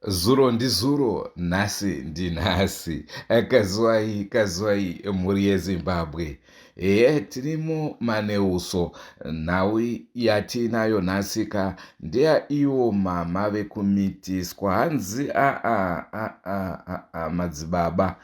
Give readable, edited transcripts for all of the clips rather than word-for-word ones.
Zuro ndizuro, nhasi ndinhasi. Kazuwai, kazuwai mhuri yeZimbabwe. Ehe, tirimo maneuso. Nhau yatiinayo nhasi ka ndeya iwo mama vekumitiswa. Hanzi aa aa aa madzibaba.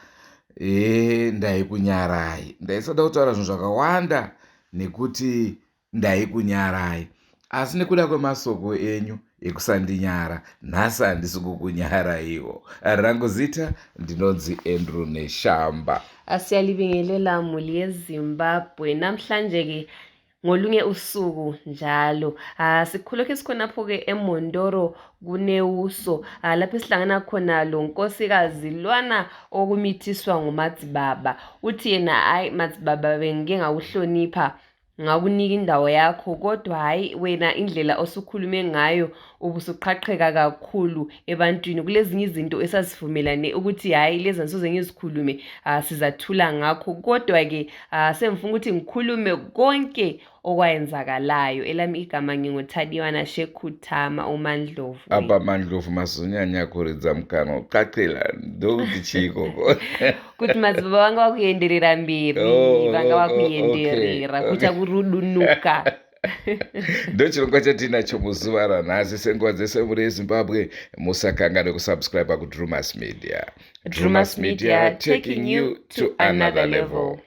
Ehe, ndaikunyarai. Ndaisada kutaura zvinhu zvakawanda nekuti Ndaikunyarai, asi nekuda kwemasoko enyu ekusandinyara, nhasi handisi kukunyaraiwo. Rangu zita ndinonzi Andrew Neshamba. Siyalibingelela muli yeZimbabwe. Namhlanje-ke ngolunye usuku njalo ah, sikhulokhe sikhonapho-ke emondoro kuneuso ah, lapho esihlangana khona lo nkosikazi lwana okumithiswa ngumadzibaba uthi yena hhayi madzibaba bengike ngakuhlonipha Ngakunika indawo yakho kodwa hhayi wena indlela osukhulume ngayo ubusuqhaqheka kakhulu ebantwini. Kulezinye izinto esasivumelane ukuthi hhayi lezi angisoze ngizikhulume ah, sizathula ngakho kodwa-ke ah, sengifuna ukuthi ngikhulume konke okwayenzakalayo. Elami igama nginguThadiwana Shekhuthama uMandlovu. Apa Mandlovu mazonyanya kuridza mukanwa kuqaqela ndokuti chii ikoko? Kuti madzibaba vanga vakuenderera mberi Oh, vanga oh, oh, vakuenderera okay, kuita okay. kurudunuka. Ndochirongwa chatinacho muzuva ranhasi. Senguva dzese mhuri yeZimbabwe, musakanganwe kusubscribe kuDrumas Media. Drumas Media taking you to another level.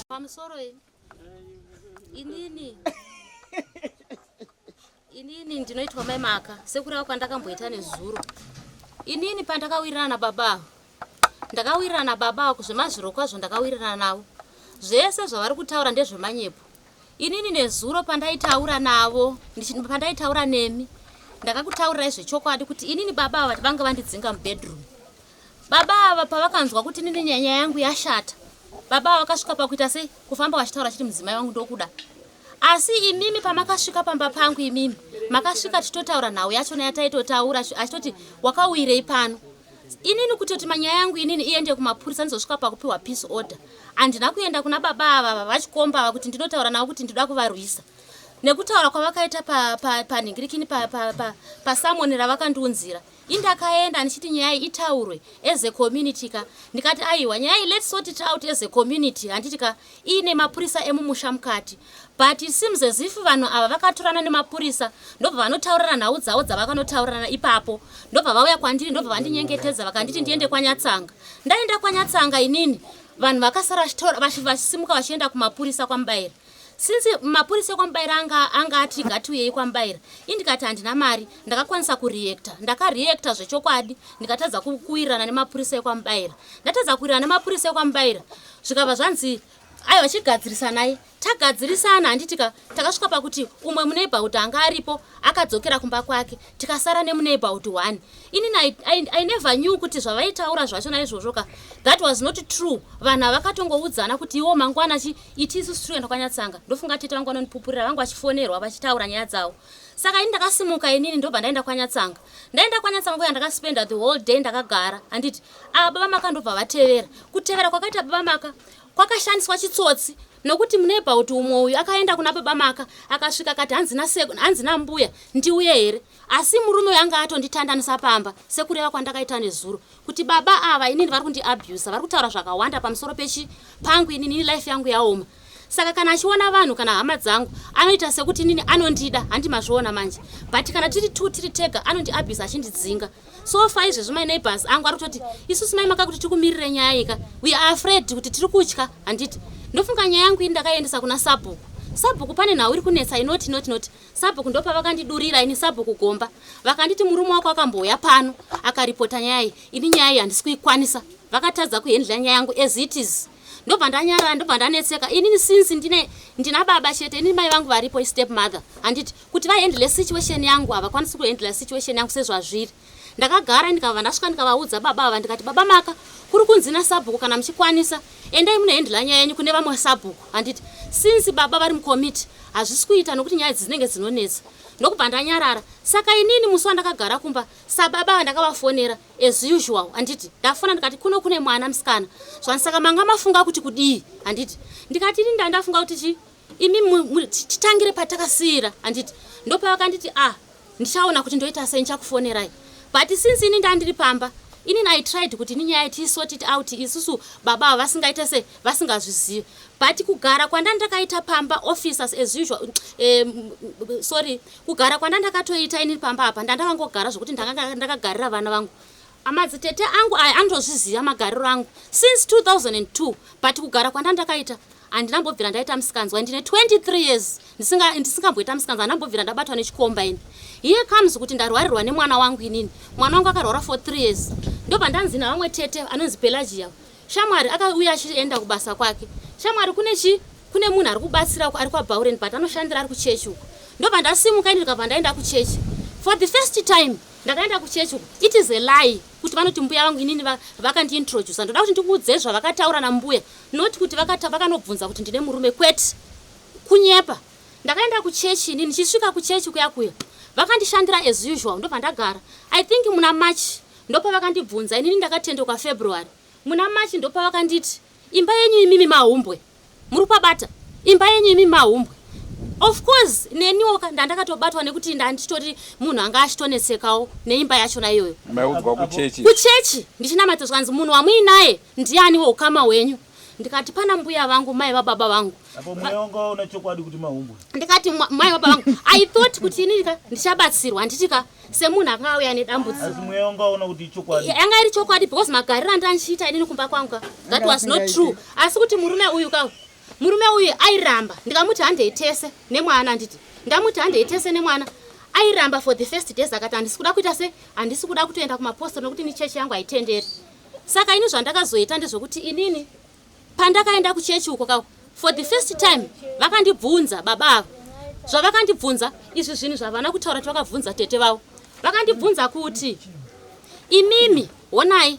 Pamusoro ini inini inini ndinoitwa mai Maka sekureva kwandakamboita nezuro. Inini pandakawirirana nababa ava ndakawirirana nababa ava zvemazvirokwazvo ndakawirirana navo. Zvese zvavari kutaura ndezvemanyepo. Inini nezuro pandaitaura navo pandaitaura nemi ndakakutaurirai zvechokwadi kuti inini baba ava vanga vandidzinga mubedroom. Baba ava pavakanzwa kuti inini nyaya yangu yashata, baba ava vakasvika pakuita sei kufamba vachitaura chiti mudzimai wangu ndokuda. Asi imimi pamakasvika pamba pangu imimi makasvika tichitotaura nhau yachona yataitotaura achitoti wakauyirei pano. Inini kutoti manyaya yangu inini iende kumapurisa ndizosvika pakupiwa peace order. Handina kuenda kuna baba ava vachikomba ava kuti ndinotaura navo kuti ndinoda kuvarwisa. Nekutaura kwavakaita panhingirikini pa, pa, pa, pa, pasamoni ravakandiunzira. Indakaenda ndichiti nyaya iyi itaurwe as a community ka. Ndikati aiwa nyaya iyi let's sort it out as a community handiti ka iine mapurisa emumusha mukati. But it seems as if vanhu ava vakatorana nemapurisa ndobva vanotaurirana nhau dzavo dzavakanotaurirana ipapo ndobva vauya kwandiri ndobva vandinyengetedza vakanditi ndiende kwaNyatsanga. Ndaenda kwaNyatsanga inini vanhu vakasara vachisimuka vachienda kumapurisa kwaMubaira. Since mapurisa ekwaMubaira anga anga ati ngatiuyei kwaMubaira ini ndikati handina mari ndakakwanisa kureacta ndakareacta zvechokwadi ndikatadza kuwirirana nemapurisa ekwaMubaira ndatadza kuwirirana nemapurisa ekwaMubaira zvikabva zvanzi aiwa chigadzirisanai tagadzirisana handiti ka takasvika pakuti umwe muneighborhood anga aripo akadzokera kumba kwake tikasara nemuneighborhood one inini I, I, I never knew kuti zvavaitaura zvacho naizvozvo ka that was not true vanhu avakatongoudzana kuti iwo mangwana chi iti isusu tiri kuenda kwanyatsanga ndofunga tete vangu vanondipupurira vangu vachifonerwa vachitaura nyaya dzavo saka ini ndakasimuka inini ndobva ndaenda kwanyatsanga ndaenda kwanyatsanga kuya ndakaspenda the whole day ndakagara handiti ava baba maka ndobva vatevera kutevera kwakaita baba maka kwakashandiswa chitsotsi nokuti munebha kuti umwe uyu akaenda kuna baba maka akasvika akati hanzi nambuya ndiuye here asi murume uyu anga atonditandanisa pamba sekureva kwandakaita nezuro kuti baba ava inini vari kundiabusa vari kutaura zvakawanda pamusoro pechi pangu inini ini life yangu yaoma saka kana achiona vanhu kana hama dzangu anoita sekuti inini anondida handi mazviona manje but kana tiri two tiri tega anondiabusa achindidzinga so far izvezvi my neighbors angu ari kutoti isusu mai maka kuti tikumirire nyaya ika we are afraid kuti tiri kutya handiti ndofunga nyaya yangu ini ndakaiendesa kuna sabhuku sabhuku pane nhau iri kunetsa inoti inoti inoti Sabhuku ndopavakandidurira ini sabhuku Gomba vakanditi murume wako akambouya pano akaripota nyaya iyi ini nyaya iyi handisi kuikwanisa vakatadza kuhendla nyaya yangu as it is. Ndobva ndanyarara, ndobva ndanetseka. Inini since ndine ndina baba chete, inini mai vangu varipo, istep mother, handiti? Kuti vahandle situation yangu, havakwanisi kuhandle situation yangu sezvazviri. Ndakagara, ndikabva ndasvika, ndikavaudza baba ava, ndikati, "Baba Maka, kuri kunzi nasabhuku kana muchikwanisa, endai munohandle nyaya yenyu kune vamwe sabhuku, handiti? Since baba vari mukomiti, hazvisi kuita nokuti nyaya idzi dzinenge dzinonetsa." Ndokubva ndanyarara. Saka inini musi wandakagara kumba sababa, ndakavafonera as usual, handiti? Ndafona, ndikati, "Kuno kune mwana musikana." Zvanzi, "Saka manga mafunga kuti kudii?" Handiti? Ndikati, "Ini ndandafunga kuti chi imi titangire patakasiyira, handiti?" Ndopavakanditi, "Ah, ndichaona kuti ndoita sei, ndichakufonerai." But since ini ndandiri pamba, inini I tried kuti ini nyaya tisort it out isusu, baba ava vasingaita sei, vasingazvizivi. But kugara kwandandakaita pamba, officers, as usual, sorry, kugara kwandandakatoita inini pamba apa, ndandakangogara zvokuti ndanga ndakagarira vana vangu. Amadzitete angu aya anotozviziva magariro angu since 2002. But kugara kwandandakaita, handinambobvira ndaita musikanzwa. Ndine 23 years ndisingamboita musikanzwa, handambobvira ndabatwa nechikomba ini. Here comes kuti ndarwarirwa nemwana wangu. Inini mwana wangu akarwara for 3 years. Ndobva ndanzi navamwe tete anonzi Pelagia, "Shamwari," akauya achienda kubasa kwake, "Shamwari, kune chi kune munhu ari kubatsira ari kwaBauren, but anoshandira ari kuchechi uko." Ndobva ndasimuka ini, ndikabva ndaenda kuchechi. For the first time ndakaenda kuchechi uko. It is a lie kuti vanoti mbuya vangu inini vakandiintroduca. Ndoda kuti ndikuudze zvavakataura nambuya, not kuti vakanobvunza kuti ndine murume. Kwete, kunyepa. Ndakaenda kuchechi inini. Ndichisvika kuchechi kuya kuya, vakandishandira as usual. Ndobva ndagara. I think muna March ndopavakandibvunza. Inini ndakatendeuka February. Muna March ndopavakanditi, "Imba yenyu imimi mahumbwe, muri kupabata imba yenyu imi mahumbwe." Of course neniwo ndandakatobatwa nekuti ndanditori munhu anga achitonetsekawo neimba yachona iyoyo. Maiudzwa kuchechi? Kuchechi, ndichinamata. Zvikanzi, "Munhu wamuinaye ndiani weukama hwenyu?" Ndikati, "Pana mbuya vangu, mai vababa vangu." Apo mweya wanga waona chokwadi kuti mahumbwe? Ndikati, "Mai vababa vangu." I thought kuti inini ka ndichabatsirwa, handiti ka, semunhu anga auya nedambudziko. Asi mweya wanga waona kuti ichokwadi? Yanga iri chokwadi, because magariro andandichiita inini kumba kwangu ka, that was not true. Asi kuti murume uyu ka, murume uyu airamba. Ndikamuti, "Handei tese nemwana," handiti? Ndamuti, "Handei tese nemwana," airamba for the first days. Akati, "Handisi kuda kuita se handisi kuda kutoenda kumapostori nokuti ni chechi yangu haitenderi." Saka ini zvandakazoita ndezvokuti inini pandakaenda kuchechi uko kako, for the first time vakandibvunza baba ava. Zvavakandibvunza izvi, zvinhu zvavana kutaura kuti vakabvunza tete vavo, vakandibvunza kuti, "Imimi honai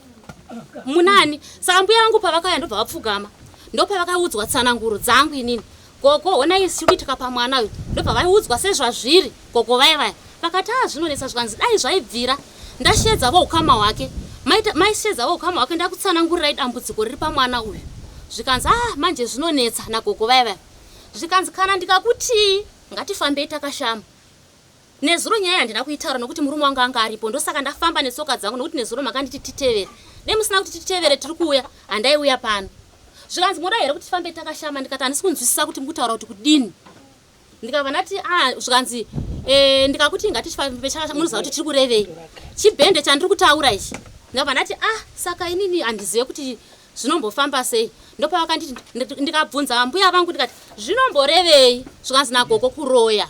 munani?" Saka mbuya vangu pavakauya, ndobva vapfugama, ndopavakaudzwa tsananguro dzangu inini. "Gogo, honai chiri kuitika pamwana uyu." Ndobva vaiudzwa sezvazviri. Gogo vaya vaya vakati, "A, zvinonetsa." Zvikanzi, "Dai zvaibvira ndashedza voukama hwake, maishedza voukama hwake, ndakutsanangurirai dambudziko riri pamwana uyu." Zvikanzi, "Ah, manje zvinonetsa." Nagogo vaya vaya zvikanzi, "Kana ndikakutii ngatifambei takashama." Nezuro nyaya handina kuitaura nokuti murume wangu anga aripo. Ndosaka ndafamba netsoka dzangu, nokuti nezuro makanditi titevere. Dai musina kuti titevere, tiri kuuya, handaiuya pano. Zvikanzi, "Muda here kuti tifambe takashama?" Ndikati, "Handisi kunzwisisa kuti mukutaura kuti kudini." Ndikabva ndati, "A." Zvikanzi, "Ndikakuti ngatifambe takashama, munoziva kuti tiri kurevei? Chibhende chandiri kutaura ichi." Ndikabva ndati, "Ah, saka inini handizive kuti zvinombofamba sei." Ndopavakanditi, ndikabvunza mbuya vangu, ndikati, "Zvinomborevei?" Zvikanzi nagogo, "Kuroya."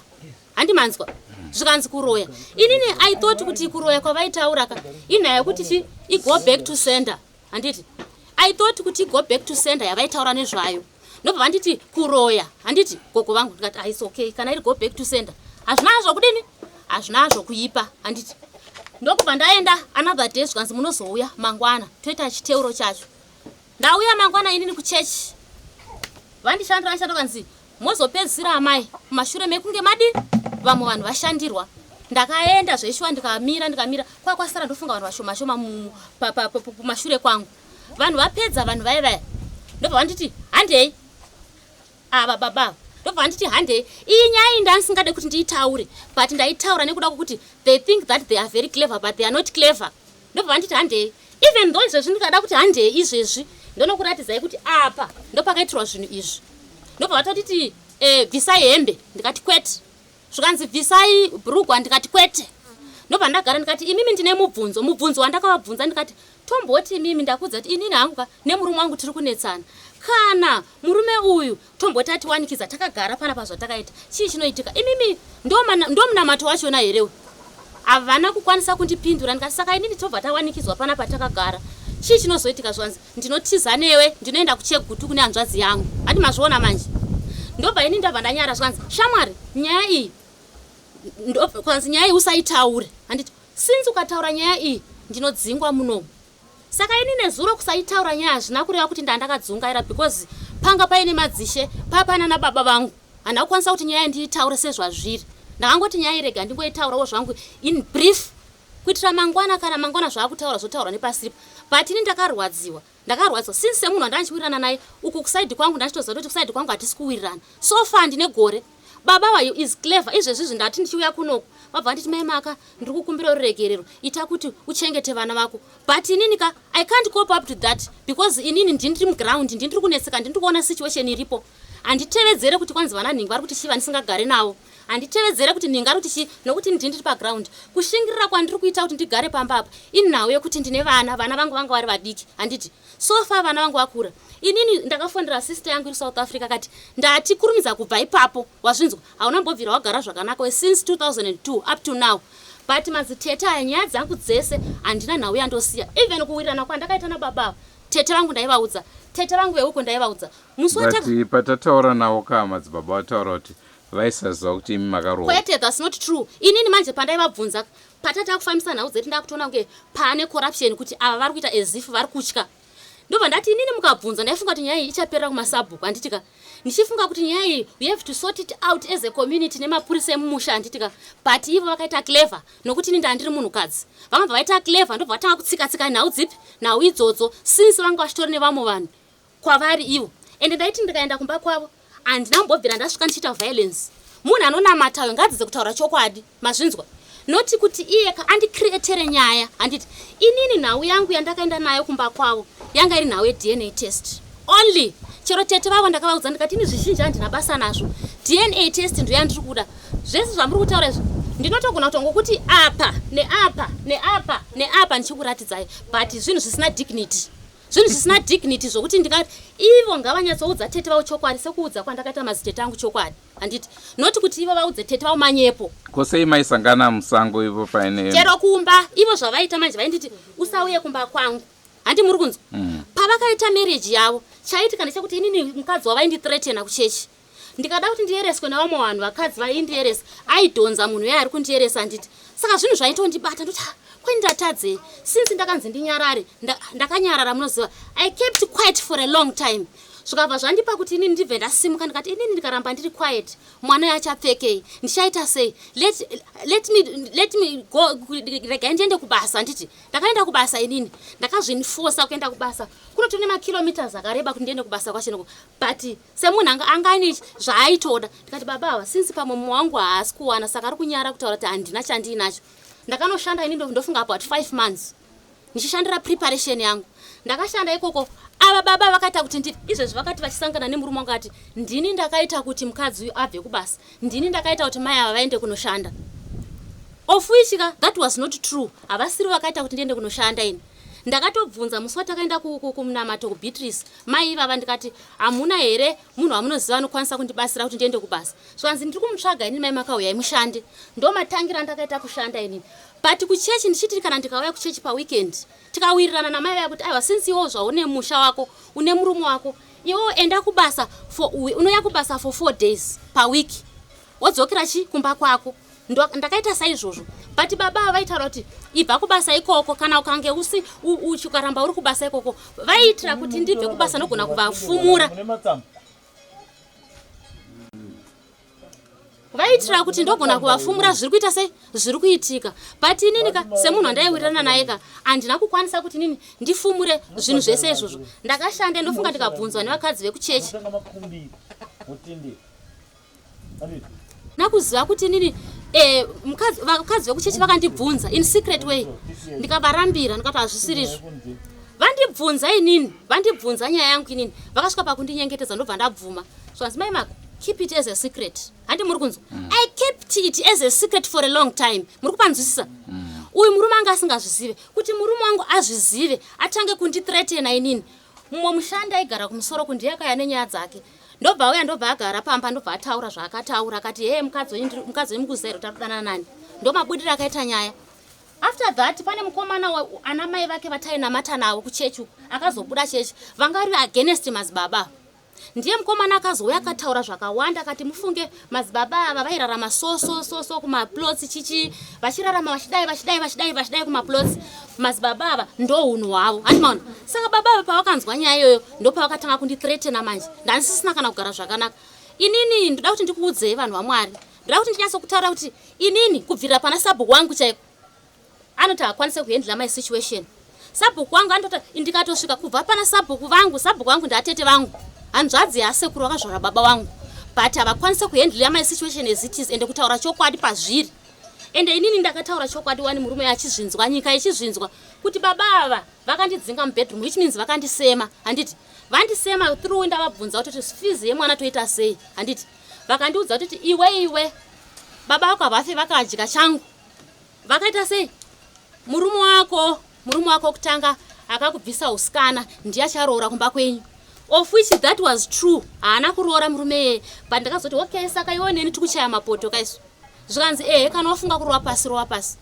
Handimanzwa? Zvikanzi, "Kuroya." Inini I thought kuti kuroya kwavaitaura ka inyaya yekuti chi igo back to sender, handiti? I thought kuti go back to sender yavaitaura nezvayo. Ndobva vanditi, "Kuroya," handiti, gogo vangu? Ndikati, "Ah, it's okay. Kana iri go back to sender, hazvinazvo kudini, hazvinazvo kuipa, handiti?" Ndokubva ndaenda another day. Zvikanzi, "Munozouya mangwana, toita chiteuro chacho." Ndauya mangwana inini kuchechi, vandishandira, vandishandira. Kanzi, "Mozopedzisira amai mumashure mekunge madi vamwe vanhu vashandirwa." Ndakaenda zveshuwa, ndikamira, ndikamira kwakwasara ndofunga vanhu vashoma shoma kumashure kwangu. Vanhu vapedza, vanhu vaya vaya, ndobva vanditi, "Handei." Ava baba ava ndobva vanditi, "Handei." Iyi nyaya iyi ndandisingade kuti ndiitaure, but ndaitaura nekuda kwokuti they think that they are very clever, but they are not clever. Ndobva vanditi, "Handei." Even though izvezvi ndikada kuti handei izvezvi, ndonokuratidzai kuti apa ndopakaitirwa zvinhu izvi. Ndobva vatotiti, "Bvisai hembe." Ndikati, "Kwete." Zvikanzi, "Bvisai bhurugwa." Ndikati, "Kwete." Ndobva ndagara. Ndikati, "Imimi, ndine mubvunzo." Mubvunzo wandakavabvunza, ndikati, "Tomboti imimi ndakudza kuti inini hangu ka nemurume wangu tiri kunetsana. Kana murume uyu tomboti atiwanikidza takagara panapa zvatakaita, chii chinoitika? Imimi ndo munamato wachona here uyu?" Havana kukwanisa kundipindura. Ndikati, "Saka inini tobva tawanikidzwa panapa takagara, Chii chinozoitika zvanzi ndinotiza newe ndinoenda kuChegutu kune hanzvadzi yangu. Handi mazviona manje. Ndobva ini ndabva ndanyara zvanzi shamwari nyaya iyi kwanzi nyaya iyi usaitaure. Handiti since ukataura nyaya iyi ndinodzingwa munomu. Saka ini nezuro kusaitaura nyaya hazvina kureva kuti ndandakadzungaira because panga paine madzishe papana nababa vangu. Handina kukwanisa kuti nyaya ndiitaure sezvazviri. Ndakangoti nyaya irega ndingoitaurawo zvangu in brief kuitira mangwana kana mangwana zvaakutaura zvotaurwa nepasiripo. But ini ndakarwadziwa. Ndakarwadziwa since semunhu wandanga ndichiwirirana naye uku kuside kwangu ndachitoziva kuti kuside kwangu hatisi kuwirirana. So far ndine gore. Baba vayo is clever izvezvizvi ndati ndichiuya kunoku vabva vanditi mai Maka ndiri kukumbira ruregerero ita kuti uchengete vana vako but inini ka I can't cope up to that because inini ndini ndiri muground ndini ndiri kunetseka ndini ndiri kuona situation iripo handitevedzere kuti kwanzi vana nhingi vari kuti chii vandisingagare navo handitevedzere kuti nhingi ari kuti chii nokuti ndini ndiri paground kushingirira kwandiri kuita kuti ndigare pamba apa inhau yekuti ndine vana vana vangu vanga vari vadiki handiti So far vana vangu vakura. Inini ndakafonera sister yangu iri South Africa akati ndati kurumidza kubva ipapo wazvinzwa hauna mbobvira wagara zvakanaka we since 2002 up to now but madzitete aya nyaya dzangu dzese handina nhau yandosiya even kuwirirana kwandakaita nababa ava tete vangu ndaivaudza tete vangu veuko ndaivaudza musi but patataura navo ka madzibaba vataura kuti vaisaziva kuti imi makarohwa kwete that's not true inini manje pandaivabvunza Patata kufambisa nhau dzedu ndakutoona kunge pane corruption kuti ava vari kuita as if vari kutya. Ndobva ndati inini mukabvunza ndaifunga kuti nyaya iyi ichaperera kumasabhuku handiti ka. Ndichifunga kuti nyaya iyi we have to sort it out as a community nemapurisa emumusha handiti ka. But ivo vakaita clever nokuti ini ndandiri munhukadzi. Vangabva vaita clever ndobva vatanga kutsika tsika nhau dzipi nhau idzodzo since vanga vachitori nevamwe vanhu kwavari ivo ende ndaiti ndikaenda kumba kwavo handina kumbobvira ndasvika ndichiita violence munhu anonamata uyo ngaadzidze kutaura chokwadi mazvinzwa noti kuti iye ka andicreatere nyaya handiti inini nhau yangu yandakaenda nayo kumba kwavo yanga iri nhau yedna test only chero tete vavo ndakavaudza ndikati ini zvizhinji handina basa nazvo dna test ndoyandiri kuda zvese zvamuri kutaura izvi ndinotogona kutongokuti apa neapa neapa neapa ndichikuratidzai but zvinhu zvisina dignity zvinhu zvisina dignity zvokuti ndingati ivo ngavanyatsoudza tete vavo chokwadi sekuudza kwandakaita mazitete angu chokwadi handiti not kuti ivo vaudze tete vavo manyepo ko sei maisangana musango ivo paine chero kumba ivo zvavaita manje vainditi usauye kumba kwangu handi muri kunzwa mm. pavakaita marriage yavo chaitika ndechekuti inini mukadzi wavaindithreatena kuchechi ndikada kuti ndiyereswe nevamwe vanhu vakadzi vaindiyeresa aidhonza munhu uye ari kundiyeresa handiti saka zvinhu zvaitondibata ndoti ah, kwani ndatadzei since ndakanzi ndinyarare ndakanyarara munoziva i kept quiet for a long time zvikabva zvandipa kuti inini ndibve ndasimuka ndikati inini ndikaramba ndiri quiet mwana uyo achapfekei ndichaita sei let, let me, let me go regai ndiende kubasa handiti ndakaenda kubasa inini ndakazvinfosa kuenda kubasa kunotori nemakilometers akareba kuti ndiende kubasa kwachinoko but semunhu anga anga aine zvaaitoda ndikati baba ava since pamwe mumwe wangu haasi kuwana saka ari kunyara kutaura kuti handina chandiinacho ndakanoshanda ini ndofunga about five months ndichishandira preparation yangu ndakashanda ikoko ava baba vakaita kuti ndi izvezvi vakati vachisangana nemurume wangu ati ndini ndakaita kuti mukadzi uyu abve kubasa ndini ndakaita kuti mai ava vaende kunoshanda of which ka that was not true havasiri vakaita kuti ndiende kunoshanda ini Ndakatobvunza musi watakaenda kumunamato kuBeatrice mai ivava ndikati hamuna here munhu wamunoziva anokwanisa kundibatsira kuti ndiende kubasa zvikanzi ndiri kumutsvaga inini mai makauyai mushande ndomatangira andakaita kushanda inini but kuchechi ndichiti kana ndikauya kuchechi paweekend tikawirirana namai vaya kuti aiwa since iwewo zvaune musha wako une murume wako iwewo enda kubasa for unouya kubasa for four days paweek wodzokera chi kumba kwako ndakaita saizvozvo but baba ava vaitaura kuti ibva kubasa ikoko kana ukange usi ukaramba uri kubasa ikoko vaiitira kuti ndibve kubasa ndogona kuvafumura vaiitira kuti ndogona kuvafumura zviri kuita sei zviri kuitika but inini ka semunhu wandaiwirirana naye ka handina kukwanisa kuti inini ndifumure zvinhu zvese izvozvo ndakashanda ndofunga ndikabvunzwa nevakadzi vekuchechi nakuziva kuti inini eh, vakadzi vekuchechi vakandibvunza in secret way ndikavarambira ndikati hazvisirizvo vandibvunza inini vandibvunza nyaya yangu inini vakasvika pakundinyengetedza ndobva ndabvuma zvanzi mai mako keep it as a secret handi muri kunzwa mm. i kept it as a secret for a long time muri kupanzwisisa mm. uyu murume anga asingazvizive kuti murume wangu azvizive atange kundithreatena inini mumwe mushandi aigara kumusoro kundiye akauya nenyaya dzake ndobva auya ndobva agara pamba ndobva ataura zvaakataura akati hee mukadzi wenyu mukadzi wenyu mukuziva here kuti ari kudanana nani ndomabudiro akaita nyaya After that pane mukomana ana mai vake vatainamata navo kuchechi uku akazobuda chechi vanga vari against madzibaba. Ndiye mukomana akazouya akataura zvakawanda akati mufunge madzibaba ava vairarama so so so so kumaplots chichi vachirarama vachidai vachidai vachidai vachidai kumaplots madzibaba ava ndo hunhu hwavo handi maona. Saka baba ava pavakanzwa nyaya iyoyo ndopavakatanga kundithreatena manje ndandisisina kana kugara zvakanaka. Inini ndoda kuti ndikuudzei vanhu vaMwari ndoda kuti ndinyatsokutaura kuti inini kubvirira pana sabhuku wangu chaiko anoti haakwanise kuhandla my situation sabhuku wangu anototi ndikatosvika kubva pana sabhuku vangu sabhuku vangu ndatete vangu hanzvadzi yasekuru vakazvara baba vangu but havakwanise kuhandla my situation as it is ende kutaura chokwadi pazviri ende inini ndakataura chokwadi wani murume achizvinzwa nyika ichizvinzwa kuti baba ava vakandidzinga mubedroom which means vakandisema handiti vandisema through ndavabvunza kuti fees yemwana toita sei handiti vakandiudza kuti iwe iwe baba vako havafi vakadya changu vakaita sei murume wako murume wako kutanga akakubvisa usikana ndiye acharoora kumba kwenyu of which that was true haana kuroora murume iyeye but ndakazoti okay saka iwe neni tikuchaya mapoto kaisu zvikanzi ehe kana wafunga kurova pasi rova pasi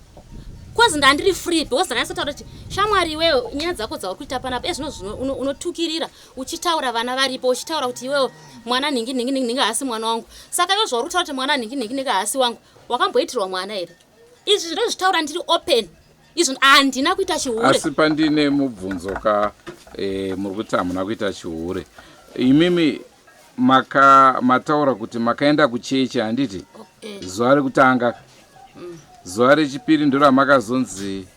cause ndandiri free because ndakanyatsotaura kuti shamwari iwewe nyaya dzako dzauri kuita panapa ezvino zvino unotukirira uchitaura vana varipo uchitaura kuti iwewe mwana nhingi nhingi nhingi nhingi haasi mwana wangu saka iwe zvauri kutaura kuti mwana nhingi nhingi nhingi haasi wangu wakamboitirwa mwana here izvi ndinozvitaura ndiri open izvi handina kuita chihure asi pandine mubvunzo ka e, muri kuti hamuna kuita chihure imimi maka mataura kuti makaenda kuchechi handiti okay. zuva rekutanga zuva rechipiri ndo ramakazonzi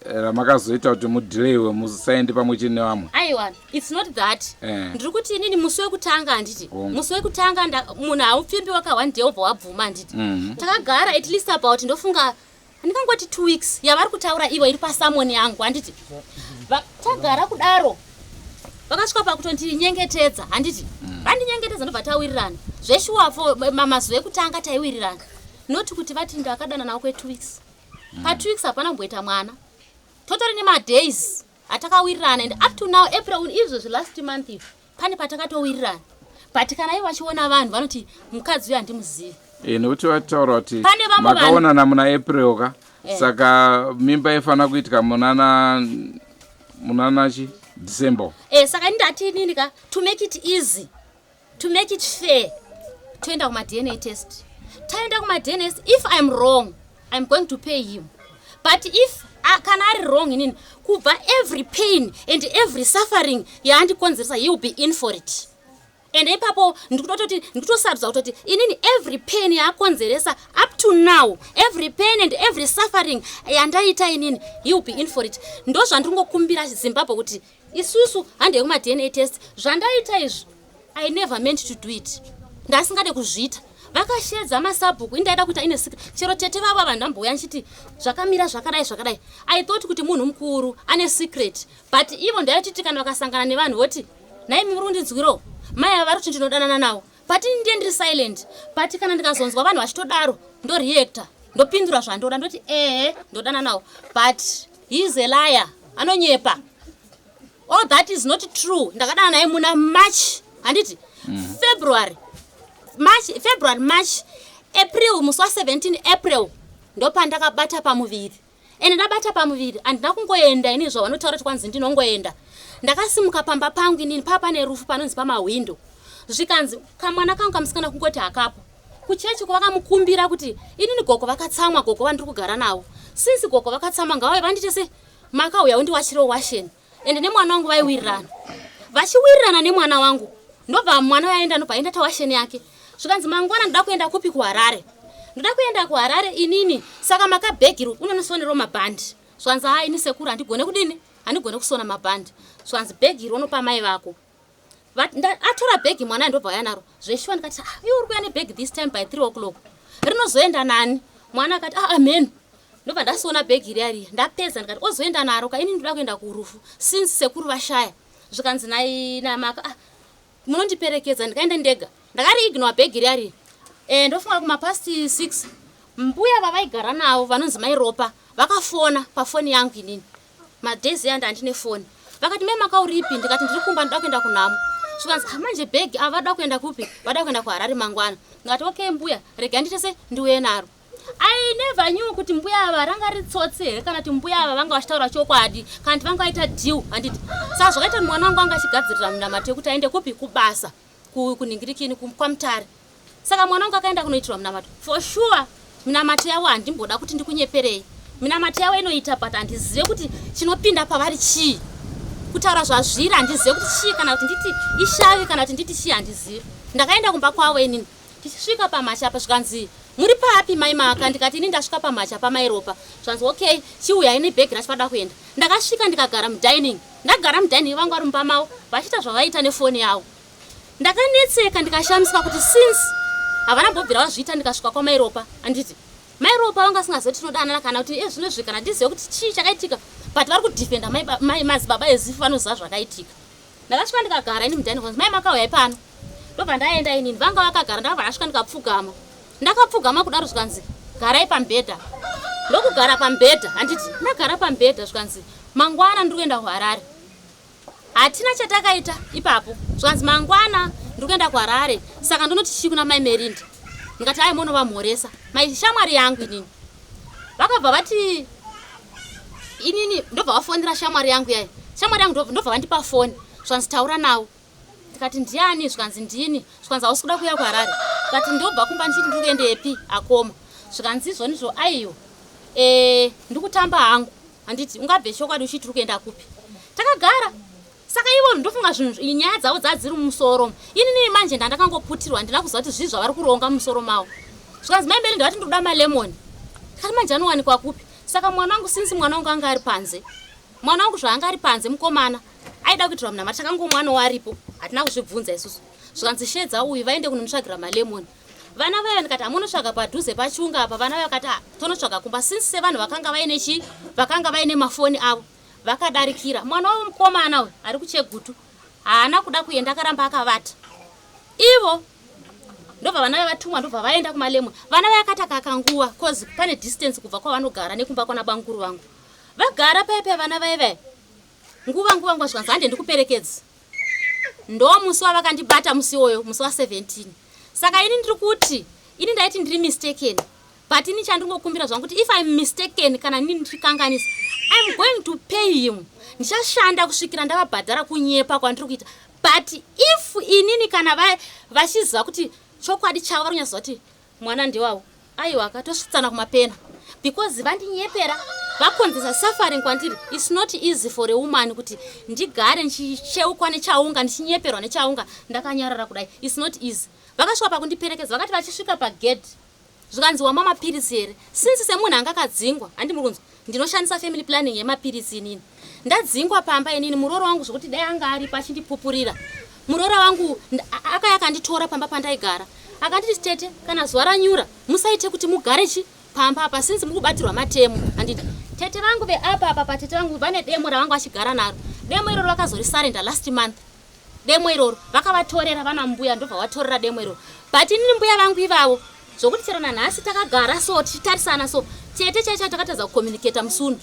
ramakazoita kuti mudhileiwe musaende pamwe chete nevamwe aiwa its not that Eh. ndiri kuti inini musi wekutanga handiti Hongu. musi wekutanga munhu haupfimbi waka one day wobva wabvuma handiti takagara at least about ndofunga ndingangoti 2 weeks yavari kutaura ivo iri pasamoni yangu handiti tagara kudaro vakasvika pakutondinyengetedza handiti vandinyengetedza ndobva tawirirana zveshuwafo mazuva ekutanga taiwirirana noti kuti vati ndakadana navo kwe2 weeks pa2 weeks hapana kumboita mwana totori nemadays atakawirirana and up to now April izvozvi last month if pane patakatowirirana but kana ivo vachiona vanhu vanoti mukadzi uyu handimuzivi e, nekuti vataura kuti Pane vamwe vanhu- makaonana muna April ka Eh. saka mimba ifanira kuitika munana chi December e saka ini ndati inini ka to make it easy to make it fair toenda kumaDNA test taenda kumaDNA test if I'm wrong I'm going to pay him but if kana ari wrong inini kubva every pain and every suffering yaandikonzeresa he will be in for it and ipapo ndikutototi ndikutosarudza kutoti inini every pain yaakonzeresa up to now every pain and every suffering yandaita inini he will be in for it ndo zvandingokumbira Zimbabwe kuti isusu handei kumaDNA test zvandaita izvi I never meant to do it ndasingade kuzviita vakashedza masabhuku indaida kuita ine secret chero tete vavo vanhu ndambouya ndichiti zvakamira zvakadai zvakadai I thought kuti munhu mukuru ane secret but ivo ndaititi kana vakasangana nevanhu voti nhaimi muri kundinzwirawo mai ava vari kuti ndinodanana navo but ini ndiye ndiri silent but kana ndikazonzwa vanhu vachitodaro ndoreacta ndopindura zvandoda ndoti ehe ndodana navo but he is a liar anonyepa all that is not true ndakadana naye muna March handiti February March February March April musi wa17 April ndopandakabata pamuviri ende ndabata pamuviri handina kungoenda ini zvavanotaura kuti kwanzi ndinongoenda ndakasimuka pamba pangu inini paa pane rufu panonzi pamahwindo zvikanzi kamwana kangu kamusikana kungoti hakapo kuchechi kwavakamukumbira kuti inini gogo vakatsamwa gogo vandiri kugara navo since gogo vakatsamwa ngavauye vandite se makauya undiwachiriwo washeni ende nemwana wangu vaiwirirana vachiwirirana nemwana wangu ndobva mwana waenda ndobva aenda tawasheni yake zvikanzi mangwana ndoda kuenda kupi kuHarare ndoda kuenda kuHarare inini saka makabhegiri unonosonerawo mabhandi zvikanzi ha ini sekuru handigone kudini handigone kusona mabhandi zvikanzi bhegiri unopa mai vako Atora bhegi mwana ndobva auya naro zveshuwa ndikati ah, iwe uri kuuya nebhegi this time by 3 o'clock rinozoenda nani mwana akati ah, amen ndobva ndasona bhegi riya riya ndapedza ndikati ozoenda naro ka ini ndoda kuenda kurufu since sekuru vashaya zvikanzi nai namaka ah, munondiperekedza ndikaenda ndega ndakariignore bhegi riya riya e, ndofunga kumapast 6 mbuya vavaigara navo vanonzi mairopa vakafona pafoni yangu inini madays aya ndandine foni vakati mai makauripi ndikati ndiri kumba ndoda kuenda kunhamo zvikanzi "Ah, manje bhegi ava vada kuenda kupi vada kuenda kuHarare mangwana ndikati okay mbuya regai nditese ndiuye naro I never knew kuti mbuya ava ranga ritsotsi here kana kuti mbuya ava vanga vachitaura chokwadi kana kuti vanga vaita deal handiti. Saka zvakaita kuti mwana wangu anga achigadzirira munamato yekuti aende kupi kubasa kunhingirikini kwaMutare. Saka mwana wangu akaenda kunoitirwa munamato. For sure minamato yavo handimboda kuti ndikunyeperei. Minamato yavo inoita but handizive kuti chinopinda pavari chii. Kutaura zvazviri handizive kuti chii kana kuti nditi ishavi kana kuti nditi chii handizive. Ndakaenda kumba kwavo inini. Tichisvika pamhacha apa zvikanzi muri papi mai Maka ndikati ini ndasvika pamhacha pamai Ropa. Zvikanzi okay chiuyai nebag racho vada kuenda. Ndakasvika ndikagara mudining. Ndagara mudining vanga vari mumba mavo vachiita zvavaiita nefoni yavo. Ndakanetseka ndikashamiswa kuti since havana mbobvira vazviita ndikasvika kwamai Ropa handiti mai Ropa vanga vasingazive kuti tinodanana kana kuti ezvino izvi kana ndizive kuti chii chakaitika but vari kudefenda mai madzibaba ezifu vanoziva zvakaitika. Ndakasvika ndikagara ini mudining hall mai makauyai pano ndobva ndaenda inini vanga vakagara ndakabva ndasvika ndikapfugama ndakapfugama kudaro zvikanzi garai pamubhedha ndokugara pamubhedha handiti ndagara pamubhedha zvikanzi mangwana ndiri kuenda kuHarare hatina chatakaita ipapo zvikanzi mangwana ndiri kuenda kuHarare saka ndonoti chii kuna mai Merinda ndikati ai monovamhoresa mai shamwari yangu inini vakabva vati inini ndobva vafonera shamwari yangu yayi shamwari yangu ndobva vandipa foni zvikanzi taura nawo ndikati ndiani zvikanzi ndini zvikanzi hausi kuda kuuya kuHarare ndikati ndobva kumba ndichiti ndiri kuendepi akoma zvikanzi izvonizvo aiyo e, ndikutamba hangu handiti ungabve chokwadi uchiti uri kuenda kupi takagara Saka ivo ndofunga zvinhu nyaya dzavo dzadziri mumusoro. Inini manje ndandakangoputirwa handina kuziva kuti zvii zvavari kuronga mumusoro mavo. Zvikanzi mai Mary ndavati ndoda malemon. Ndikati manje anowanikwa kupi? Saka mwana wangu since mwana wangu anga ari panze. Mwana wangu zvaanga ari panze mukomana aida kuitirwa munamato takangomwanawo aripo hatina kuzvibvunza isusu. Zvikanzi shedza uyu vaende kunomutsvagira malemon. Vana vaiva ndikati hamunotsvaga padhuze pachiunga apa vana vaiva vakati ah, tonotsvaga kumba since sevanhu vakanga vaine chii vakanga vaine mafoni avo. Vakadarikira. Mwana wavo mukomana uyu ari kuChegutu haana kuda kuenda akaramba akavata. Ivo ndobva vana vavatumwa ndobva vaenda kumalemwe. Vana vayakati akakanguva cause pane distance kubva kwavanogara nekumba kwana bamukuru vangu. Vagara paya paya vana vaye vaye nguva nguva nguva zvikanzi hande ndikuperekedze. Ndomusi wavakandibata musi iwoyo musi wa 17. Saka ini ndiri kuti ini ndaiti ndiri mistaken But ini chandingokumbira zvangu kuti if I'm mistaken kana inini ndichikanganisa I'm going to pay him. Ndichashanda kusvikira ndavabhadhara kunyepa kwandiri kuita. But if inini kana vachiziva kuti chokwadi chavo vari kunyatsoziva kuti mwana ndewavo aiwa akatosvitsana kumapena because vandinyepera vakonzesa suffering kwandiri. It's not easy for a woman kuti ndigare ndichicheukwa nechaunga ndichinyeperwa nechaunga ndakanyarara kudai. It's not easy. Vakasvika pakundiperekedza vakati vachisvika pagedhi Zvikanzi wamwa mapiritsi here? Since semunhu anga akadzingwa, handi muri kunzwa? Ndinoshandisa family planning yemapiritsi inini. Ndadzingwa pamba inini, muroora wangu zvekuti dai anga aripo achindipupurira. Muroora wangu akaya akanditora pamba pandaigara. Akanditi tete, kana zuva ranyura, musaite kuti mugare chi pamba apa since muri kubatirwa matemo. Handiti tete vangu veapa apa patete vangu vane demo ravanga vachigara naro. Demo iroro vakazorisarenda last month. Demo iroro vakavatorera vana mbuya ndobva vatorera demo iroro but inini mbuya vangu ivavo zvokuti chero nanhasi takagara so tichitarisana so tete chaicho takatadza kucommunicata musi uno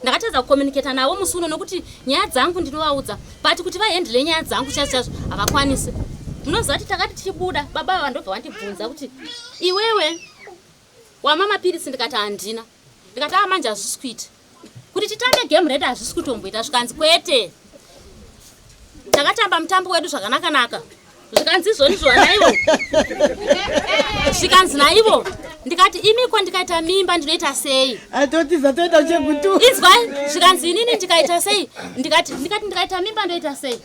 ndakatadza kucommunicata navo musi uno nokuti nyaya dzangu ndinovaudza but kuti vahendle nyaya dzangu chaizvo chaizvo havakwanisi munoziva kuti takati tichibuda baba ava ndobva vandibvunza kuti iwewe wama mapiritsi ndikati handina ndikati a manje hazvisi kuita kuti titambe game redu hazvisi kutomboita zvikanzi kwete takatamba mutambo wedu zvakanakanaka zvikanzi izvoni zvanaivo zvikanzi naivo ndikati imiko ndikaita mimba ndinoita sei atotiza toita chegutu inzwai zvikanzi inini ndikaita sei ndikati ndikati ndikaita mimba ndoita sei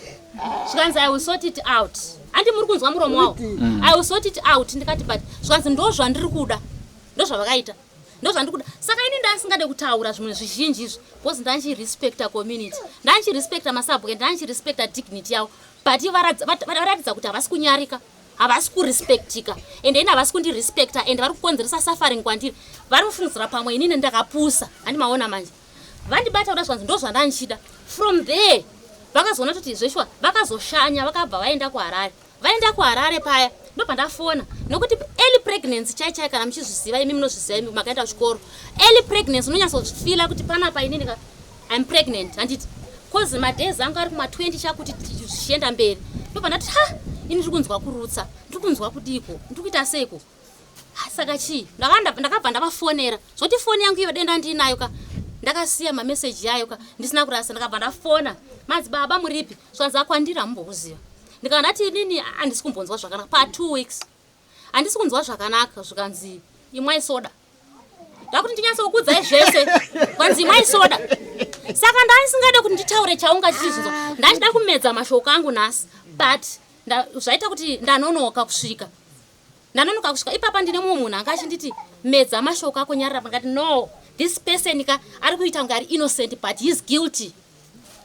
zvikanzi i will sort it out handi muri kunzwa muromo wawo mm. i will sort it out ndikati but zvikanzi ndo zvandiri kuda ndozvavakaita ndozvandikuda saka ini ndasingade kutaura zvimwe zvizhinji izvi because ndanchirespecta community ndanchirespecta masabhuke ndanchirespecta dignity yavo but varatidza kuti havasi kunyarika havasi kurespectika and ini havasi kundirespecta and vari kukonzeresa suffering kwandiri vari kufungidzira pamwe inini ndakapusa handi maona manje vandibata kuda zvanzi ndozvandanchida from there vakazoona kuti zveshuwa vakazoshanya vakabva vaenda kuharare Vaenda kuHarare paya ndobva ndafona nokuti early pregnancy chai chai kana muchizviziva imi munozviziva imi makaenda kuchikoro early pregnancy unonyatsofila kuti panapa inini ka I'm pregnant handiti cause madays angu ari kuma 20 chakuti zvichienda mberi ndobva ndati ha ini ndiri kunzwa kurutsa ndiri kunzwa kudiko ndiri kuita seiko. Saka chii? Ndakabva ndavafonera. Zvoti foni yangu iyo denda ndiinayo ka. Ndakasiya mameseji ayo ka ndisina kurasa ndakabva ndafona. Madzibaba muripi? Zvanzi akwandiri hamumbokuziva. Ndikabva ndati inini handisi kumbonzwa zvakanaka pa 2 weeks. Handisi kunzwa zvakanaka zvikanzi imwai soda. Ndakuti ndinyatsokuudzai zvese. Kwanzi imwai soda. Saka ndandisingade kuti nditaure chaunga chichizvinzwa. Ndachida kumedza mashoko angu nhasi but zvaita kuti ndanonoka kusvika. Ndanonoka kusvika ipapa ndine mumwe munhu anga achinditi medza mashoko ako nyarara ndikati no this person ka ari kuita kunge ari innocent but he is guilty.